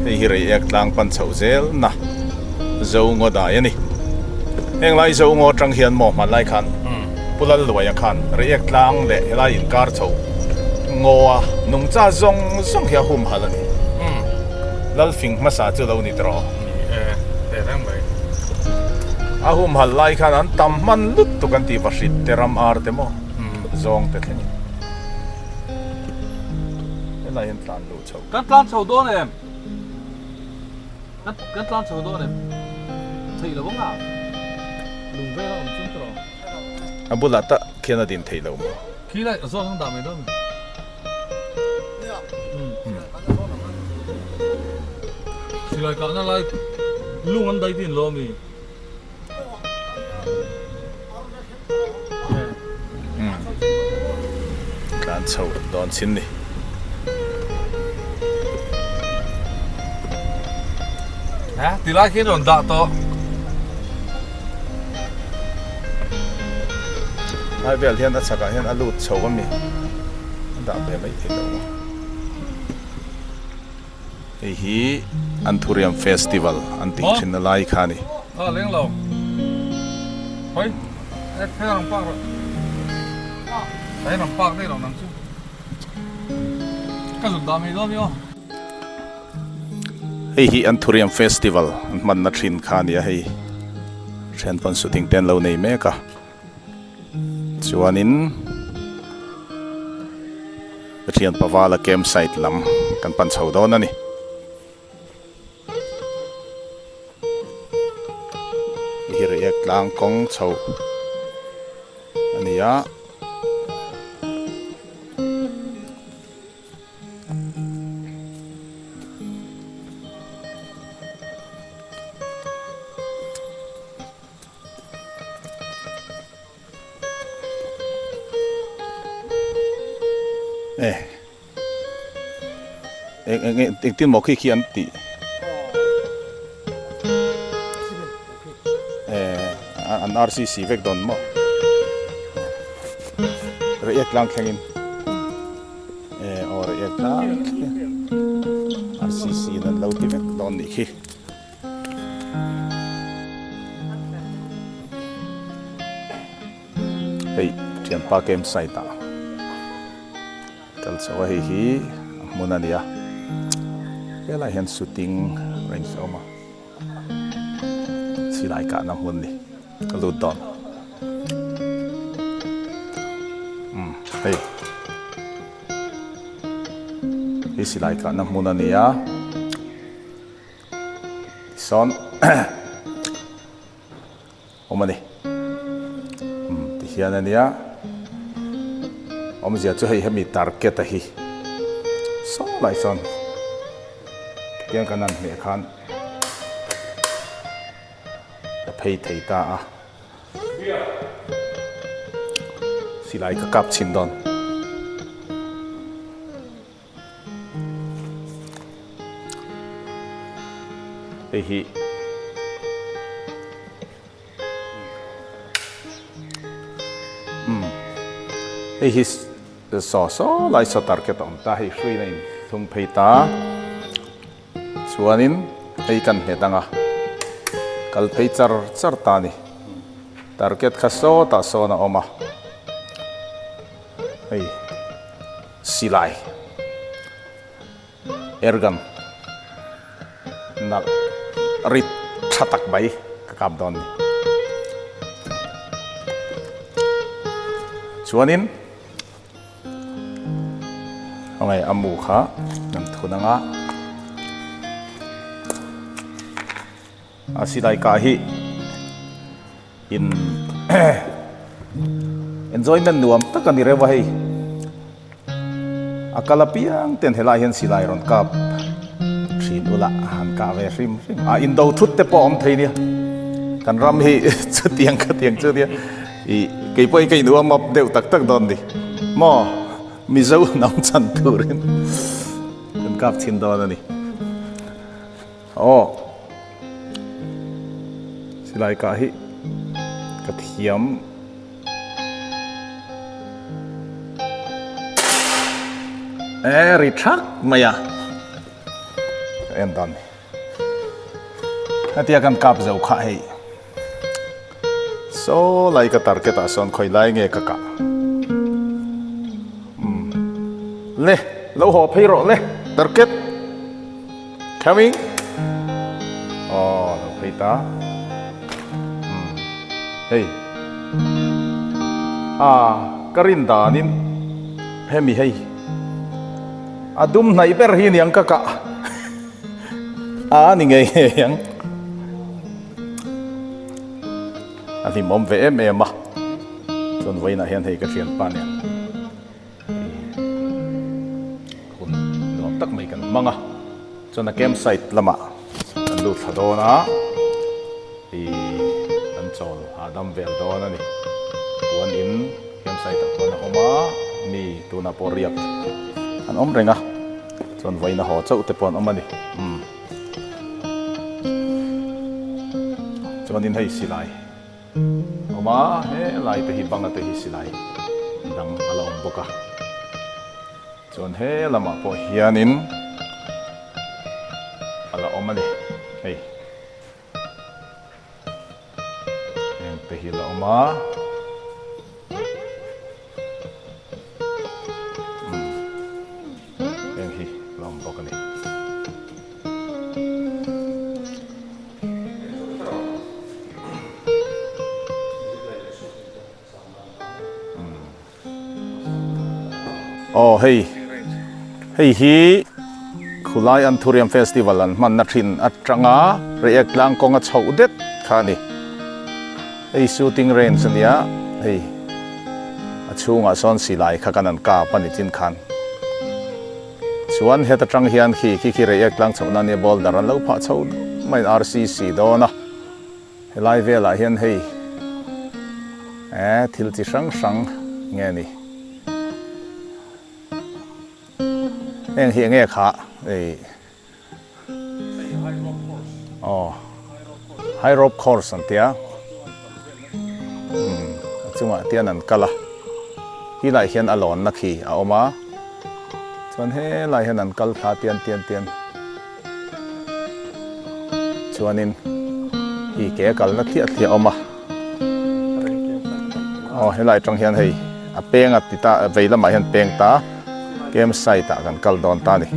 Hei hi rei ek tlang pan chho zel na. Zo ngaw dai a ni. Heng lai Zo ngaw atang hian maw hmanlai khan Pu Lalluaia khan Reiek tlang leh helai inkar chho ngaw a nungcha zawng zawng hi a humhalh a ni. Lalfing hmasa chu lo ni tawh. A humhalh lai khan an tam hman lutuk an tih vahrit te ram ar te maw zawng te thlengin helai hian tlan luh chho. Kan tlan chho dawn em? Kan kan tlan chho dawn em? Theih lo ang a. Lung vel a awm chung tawh. A bulah tak khian a din theih lo maw? Khi lai a zawn ang dah mai dawn mi? Silai kahna lai lung an dai din lo mi? Tlan chho dawn chin ni. Ha, ti lai khian rawn dah tawh. Lai vel hian a chhakah hian a lut chho a mi. A dah ve mai thei lo maw. Hei hi Anthurium Festival an tih thin na lai kha a ni. A leng lo. Hoi, e phei ang pak rawh. Tlai ram park daih lo nang chu. Ka zut dah mai dawn io. Hei hi Anthurium Festival an hmanna thin kha a ni a, hei thian pawn shooting te an lo nei mek a, chuanin ka thian Pavala camp site lam kan pan chho dawn a ni. Hei hi Reiek tlang kawng chho a ni a. E eng eng eng engtin maw khi khi an tih e an RCC vek dawn maw Reiek tlang thlengin. E aw Reiek tlang thlengin RCC in an lo ti vek dawn nih khi. Hei thianpa camp site ah kal chho a hei hi a hmun a ni a helaiah hian shooting range a awm a silai kahna hmun a ni ka lut dawn umm hei hei silai kahna hmun a ni a. Tisawn awm a ni. Umm tihian a nia. Awmzia chu hei hemi target a hi saw lai sawn tiang kan han hmeh khan a phei thei ta a. Silai ka kap chhin dawn. Hei hi umm hei hi saw saw lai saw target a awm ta hei hruiin a inthlung phei ta chuanin hei kan nghet ang a kal phei char char ta a ni target kha sawtah sawn a awm a hei. Silai airgun nalh rit tha tak mai ka kap dawn a ni. Chuanin hawngei a mu kha kan thun anga a silai kah hi In enjoyment nuam tak a ni reuh a hei. A kal apiang ten helai hian silai rawn kap thin ula han kah ve hrim hrim a indo thut te pawh a awm thei nia. Kan ram hi chutiang khatiang chu nia ih kei pawhin ka inuam up deuh tak tak dawn ni maw Mizo hnam chan turin kan kap thin dawn a ni. Aw. Silai kah hi ka thiam. E ri thak mai a. Ka en dan ni. Hetia kan kap zo kha hei. Saw lai ka target ah sawn khawi lai nge ka kah. Umm. Le, lo haw phei rawh le, target. Coming. Aw, lo phei ta. Umm. Hei. Ah, ka rin danin hemi hei. A dum hnaih ber hi niang ka kah. A ni ngei ngei ang. A hlimawm ve em em a. Chuan vawiinah hian hei ka thianpa nen hun nuam tak mai kan hmang a. Chuan a campsite lamah kan lut thla dawn a, ih kan chawl hahdam vel dawn a ni. Puan in campsite ah khuan a awm a, mi tunah pawh riak an awm reng a, chuan vawiin a haw chauh te pawh an awm a ni. Umm. Chuanin hei silai awm a, helai te hi banga te hi silai dang a la awm bawk a. Chuan he lamah pawh hianin a la awm a ni hei. Heng te hi la awm a. Aw hei hei hi Khulai Anthurium Festival an hmanna thin atanga Reiek tlang kawnga chhoh det kha a ni. Hei shooting range a nia, hei a chhungah sawn silai kha kan an kap a ni chin khan. Chuan heta tang hian khi khi khi Reiek tlang chhohna nia boulder an lo phah chho maiin RCC dawn a. Helai velah hian hei eh thil chi hrang hrang nge ni. Heng hi enge kha ei aw high rope course an tia umm a chungah tian an kal a helaiah hian a lawnna khi a awm a chuan helaiah hian an kal thla tian tian tian chuanin hi ke a kalna thliah thliah a awm a aw helai atang hian hei a peng a ti ta vei lamah hian peng ta camp site ah kan kal dawn ta a ni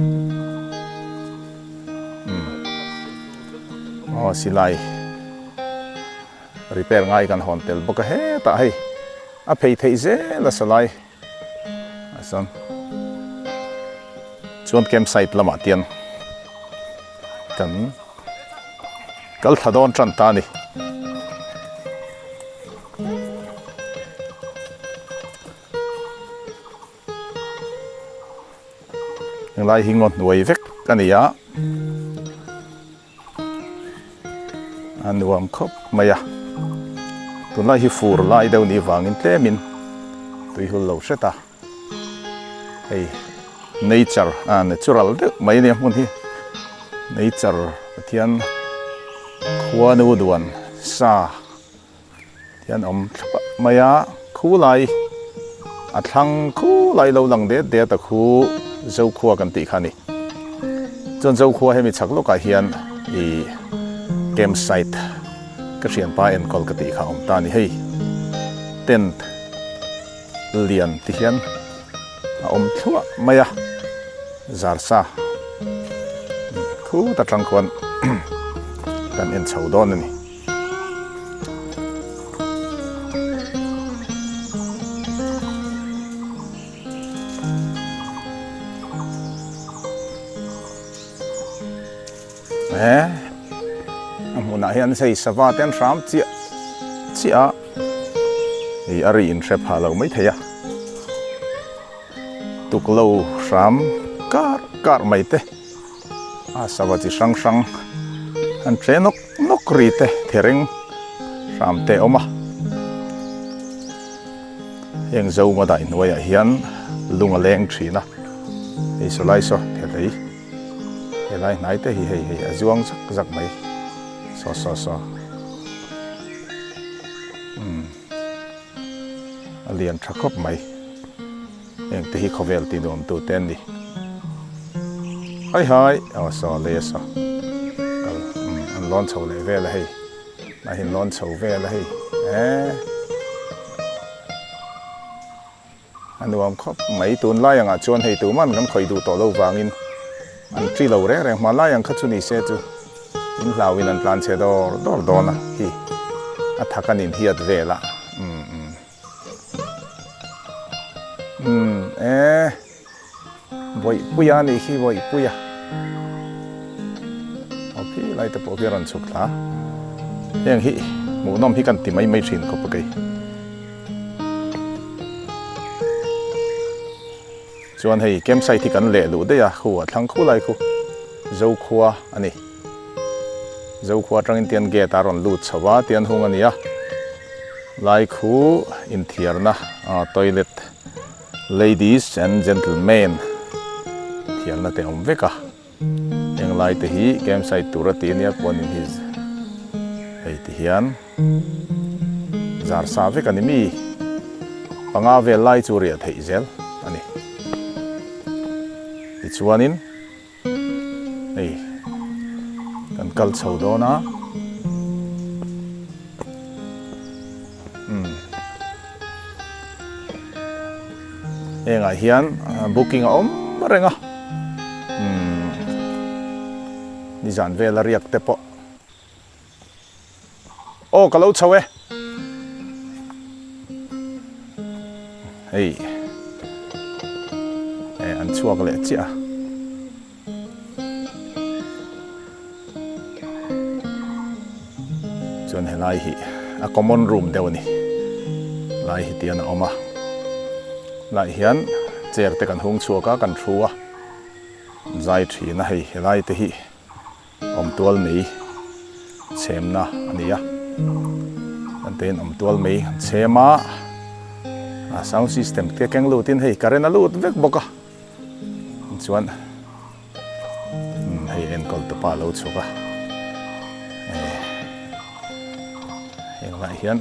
umm aw silai repair ngai kan hawn tel bawk a hetah hei a phei theih zel a salai. Chuan chuan camp site lamah tian kan kal thla dawn tan ta a ni. Helai hi ngaw hnuai vek a ni a. A nuam khawp mai a, tunlai hi fur lai deuh nih vangin tlemin tui hul lo hret a, hei nature ah natural deuh mai ania hmun hi nature Pathian khuanu duan sa hian awm thlap mai a, khulai a thlang khulai lo lang det det a khu Zokhua kan tih kha a ni. Chuan Zokhua hemi chhak lawkah hian ih camp site ka hrianpa enkawl ka tih kha a awm ta a ni. Hei tent lian ti hian a awm thluah mai a, zarsa khut atang khuan kan en chho dawn a ni. He a hmunah hian hei sava te an hram chiah chiah a hei a ri in hre phah lo maithei a tuklo hram kar kar mai te. A sava chi hrang hrang an tle nawk nawk ri te thereng hram te a awm a heng zo ngaw daih hnuaiah hian lung a leng thin a hei saw lai saw thelei helai hnai te hi hei hei a zuang zak zak mai saw saw saw umm a lian tha khawp mai. Heng te hi khawvel ti nuam tu te an ni. Hai hai aw saw lei a saw kal umm an lawn chho leh vel a hei a hin lawn chho vel a hei eeh a nuam khawp mai tun lai angah chuan hei tuman kan khawih duh tawh lo vangin an ṭi lo reng reng hma lai ang kha chu ni se chu in hlauhin an tlan chhe dawr dawr dawn a hi a thak an inhiat vel a umm umm. Umm e Bawihpuia a nih khi Bawihpuia aw khi lai te pawh khi a rawn chhuk thla heng hi hmuhnawm hi kan ti mai mai thin khawp a kei chuan hei campsite hi kan leh luh daih a khu a thlang khu lai khu Zokhua a ni Zokhua atangin tian gate a rawn lut chho a tian hung a ni a. Lai khu inthiarna toilet ladies and gentlemen thiarna te awm vek a, heng lai te hi campsite tur a ti ania puan in hi hei ti hian zar sa vek a ni mi panga vel lai chu riah theih zel a ni tichuanin. Hei kan kal chho dawn a umm hengah hian booking a awm reng a umm nizan vel a riak te pawh Aw ka lo chho e. Hei. An chhuak leh chiah a. Chuan helai hi a common room deuh a ni. Lai hi tian a awm a. Lai hian chair te kan hung chhuak a, kan thu a. Zai thin a hei helai te hi awm tual mai chhemna a ni a. Kan tein awm tual mai an chhem a. A sound system te keng lutin hei current a lut vek bawk a. Chuan hei enkawl te pa lo chhuk a heng lai hian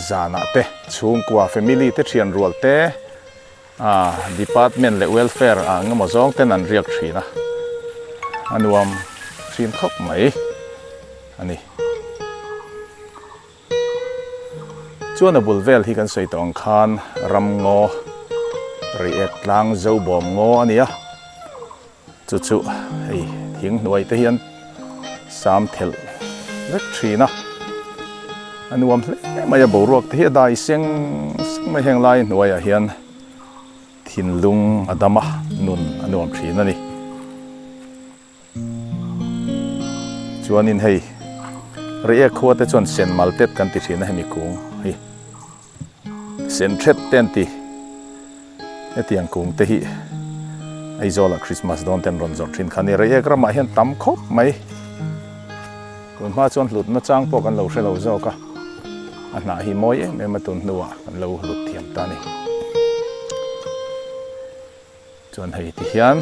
zanah te chhungkua family te thian rual te ah department leh welfare ah eng emaw zawng ten an riak thin a a nuam thin khawp mai a ni. Chuan a bul vel hi kan sawi tawh ang khan ram ngaw Reiek tlang zo bawm ngaw a ni a, chu chu hei thing hnuai te hian sam thelh vek thin a, a nuam hle mai a boruak te hi a dai seng seng mai heng lai hnuaiah hian thinlung a dam a nun a nuam thin a ni. Chuanin hei Reiek khua te chuan sen mal tet kan ti thin a hemi kung hi sen thet te an ti hetiang kung te hi Aizawl ah Christmas dawn te an rawn zawrh thin kha a ni Reiek ramah hian tam khawp mai tun hma chuan hlutna chang pawh kan lo hre lo zawk a a hnah hi mawi em em a tun hnuah kan lo hlut thiam ta a ni. Chuan hei ti hian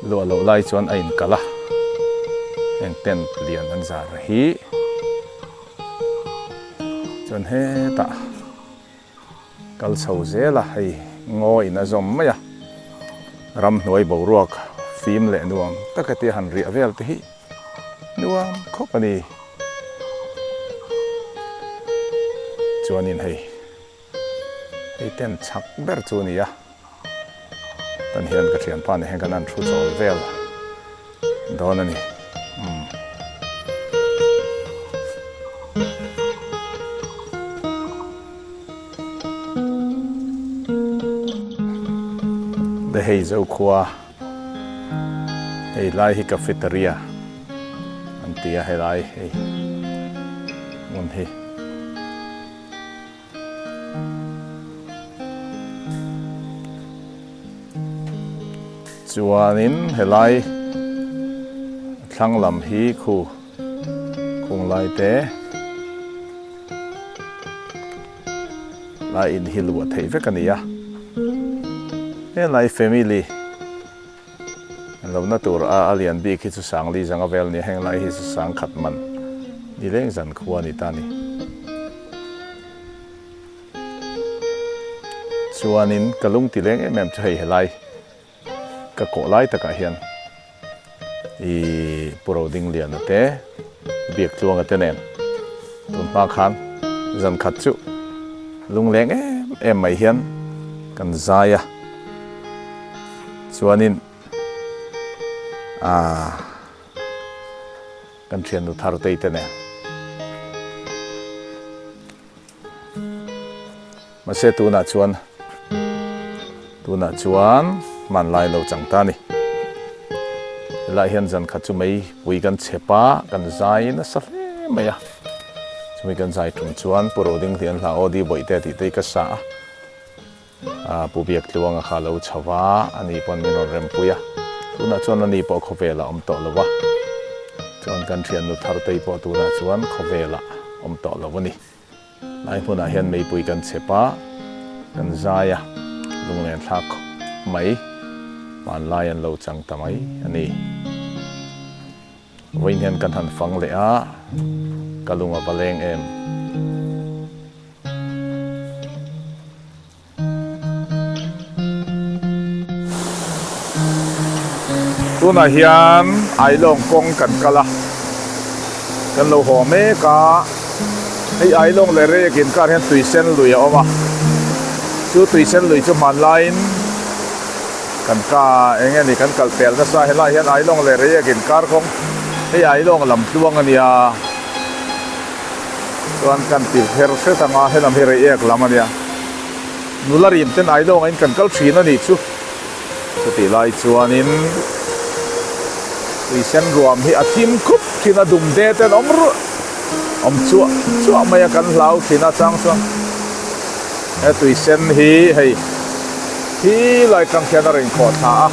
luah loh lai chuan a inkalh a, heng tent lian an zar hi chuan hetah kal chho zel a, hei ngaw in a zawm mai a, ramhnuai boruak fim leh nuam taka tia han riah vel te hi nuam khawp a ni. Chuanin hei. Hei tent chak ber chu a ni a, tan hian ka thianpa nen hian kan han thu chawl vel dawn a ni. Umm. The hei zo khua hei lai hi cafeteria an ti a helai hei hmun hi. Chuanin helai thlang lam hi khu khung lai te lai in hi luah theih vek a ni a helai family An lo na tur a a lian bik hi chu Sangli zanga vel a ni a, heng lai hi chu Sangkhat man ni leng zan khua a ni ta a ni. Chuanin ka lung ti leng em em chu hei helai ka kawh lai takah hian ih Pu Rodingliana te Biaktluanga te nen tun hma khan zan khat chu lungleng em em mai hian kan zai a. Chuanin aah kan thiannu thar tei te nen mahse tunah chuan tunah chuan hmanlai lo chang ta a ni. Helaiah hian zan khat chu mei pui kan chhep a, kan zai nasa hle mai a. Chumi kan zai tum chuan Pu Rodinghlian hla aw di bawihte tih te hi ka sa a. Pu Biaktluanga kha lo chho va, ani pawn min rawn rempui a, tunah chuan ani pawh khawvelah awm tawh lo va, chuan kan thiannu Thartei pawh tunah chuan khawvelah awm tawh lo a ni. Lai hmunah hian meipui kan chhep a, kan zai a, lunglen thlak khawp mai, hmanlai an lo chang ta mai a ni. Vawiin hian kan han fang leh a, ka lung a va leng em. Tunah hian Ailawng kawng kan kal a, kan lo haw mek a, hei Ailawng leh Reiek inkar hian Tuisen lui a awm a, chu Tuisen lui chu hmanlaiin kan ka eng nge ni kan kal pel nasa, helaiah hian Ailawng leh Reiek inkar kawng hei Ailawng lam tluang a nia. Chuan kan ti her hret ang a, helam hi Reiek lam a nia. Nula rim ten Ailawngah in kan kal thin a nih chu. Chutih lai chuanin tuisen ruam hi a thim khup thin a, dum de ten awm ruah awm chuah chuah mai a kan hlau thin a chang chuan he tuisen hi hei khi lai tang khian a rawn khawh thla a,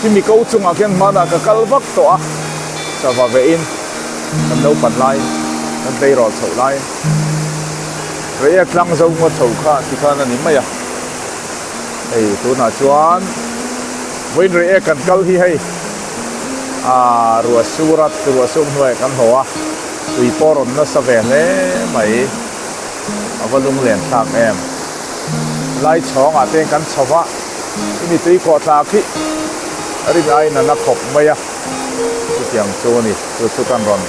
khimi ko chungah khian hmanah ka kal vak tawh a, sava vehin kan naupan lai kan tleirawl chhoh lai Reiek tlang zo ngaw chho kha tikhan a ni mai a. Hei tunah chuan vawiin rei ek kan kal hi hei ah ruah sur a ruah sur hnuaiah kan haw a tui pawh rawn nasa ve hle mai a va lunglen thlak em lai chhawngah te kan chho va i mi tui khawh thlak hi a rin aiin a na khawp mai a chutiang chu a ni chu chu kan rawn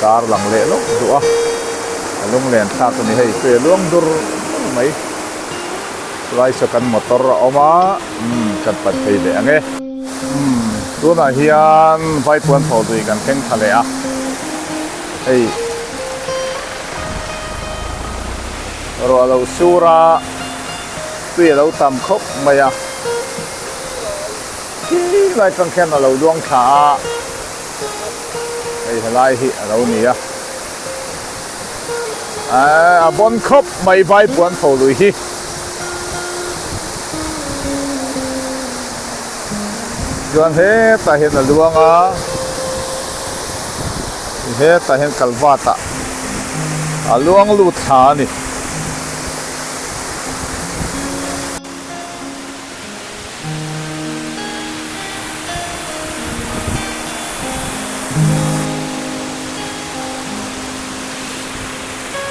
tar lang leh lawk duh a a lunglen thlak a ni hei tui a luang dur dur mai. Chulai saw kan motor a awm a, umm kan pan phei leh ang e. Umm tunah hian Vaipuan thaw lui kan thleng thla leh a, hei ruah lo sur a, tui a lo tam khawp mai a, khi lai tang khian a lo luang thla a, hei helai hi a lo ni a. A bawn khawp mai vai puan tho lui hi. Chuan hetah hian a luang a, hetah hian kalvat ah a luang lut thla a ni.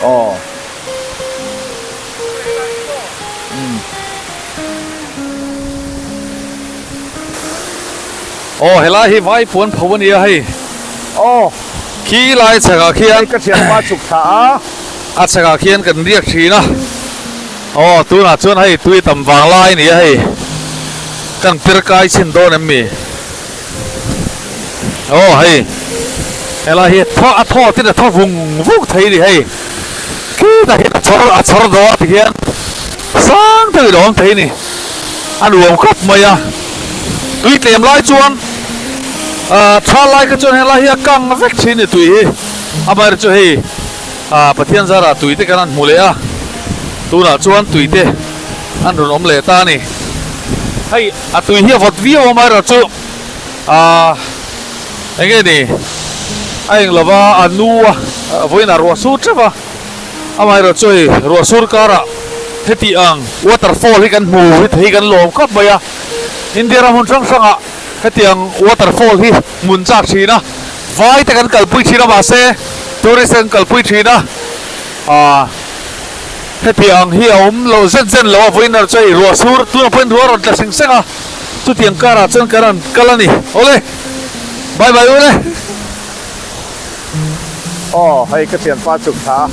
Aw. Umm. Aw helai hi vai puan pho a nia hei. Aw. Khi lai chhakah khian. Hei ka thianpa chhuk thla a. A chhakah khian kan riak thin a. Aw tunah chuan hei tui tam vang lai a ni a hei kan pir kai chhin dawn em mi? Aw hei helai hi thaw a thaw tin a thaw vung vung thei a ni hei khitah hian a chawr a chawr dawn a tikhian sang deuhin a awm thei a ni a nuam khawp mai a tui tlem lai chuan ah tha lai kha chuan helai hi a kang vek thin a ni tui hi amaherawhchu hei. Ah Pathian zarah tui te kan han hmu leh a, tunah chuan tui te an rawn awm leh ta a ni. Hei a tui hi a vawt viau a amaherawhchu chu ah eng nge ni a eng lova a nu a vawiin a ruah sur teuh a, amaherawhchu hei ruah sur karah heti ang waterfall hi kan hmu hi thei kan lawm khawp mai a, India ram hmun hrang hrangah hetiang waterfall hi hmun chak thin a. Vai te kan kalpui thin a mahse tourist te kan kalpui thin a ah heti ang hi a awm lo zen zen lo a vawiin erawh chu hei ruah sur tunah pawhin ruah a rawn tla seng seng a chutiang karah chuan kan rawn kal a ni awle bye bye ule. Aw hei ka thianpa chuk thla a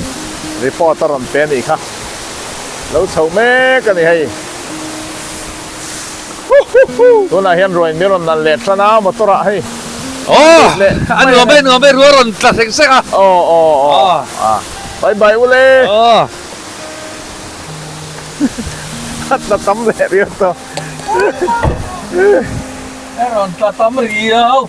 report a rawn pe a nih kha lo chho mek a ni hei. Tunah hian ruain min rawn nalh leh tan a motor ah hei. Aw a nuam e nuam e rual rawn tla seng seng a. Aw aw aw a bye bye ule. Aw. A tla tam leh riau tawh. A rawn tla tam riau.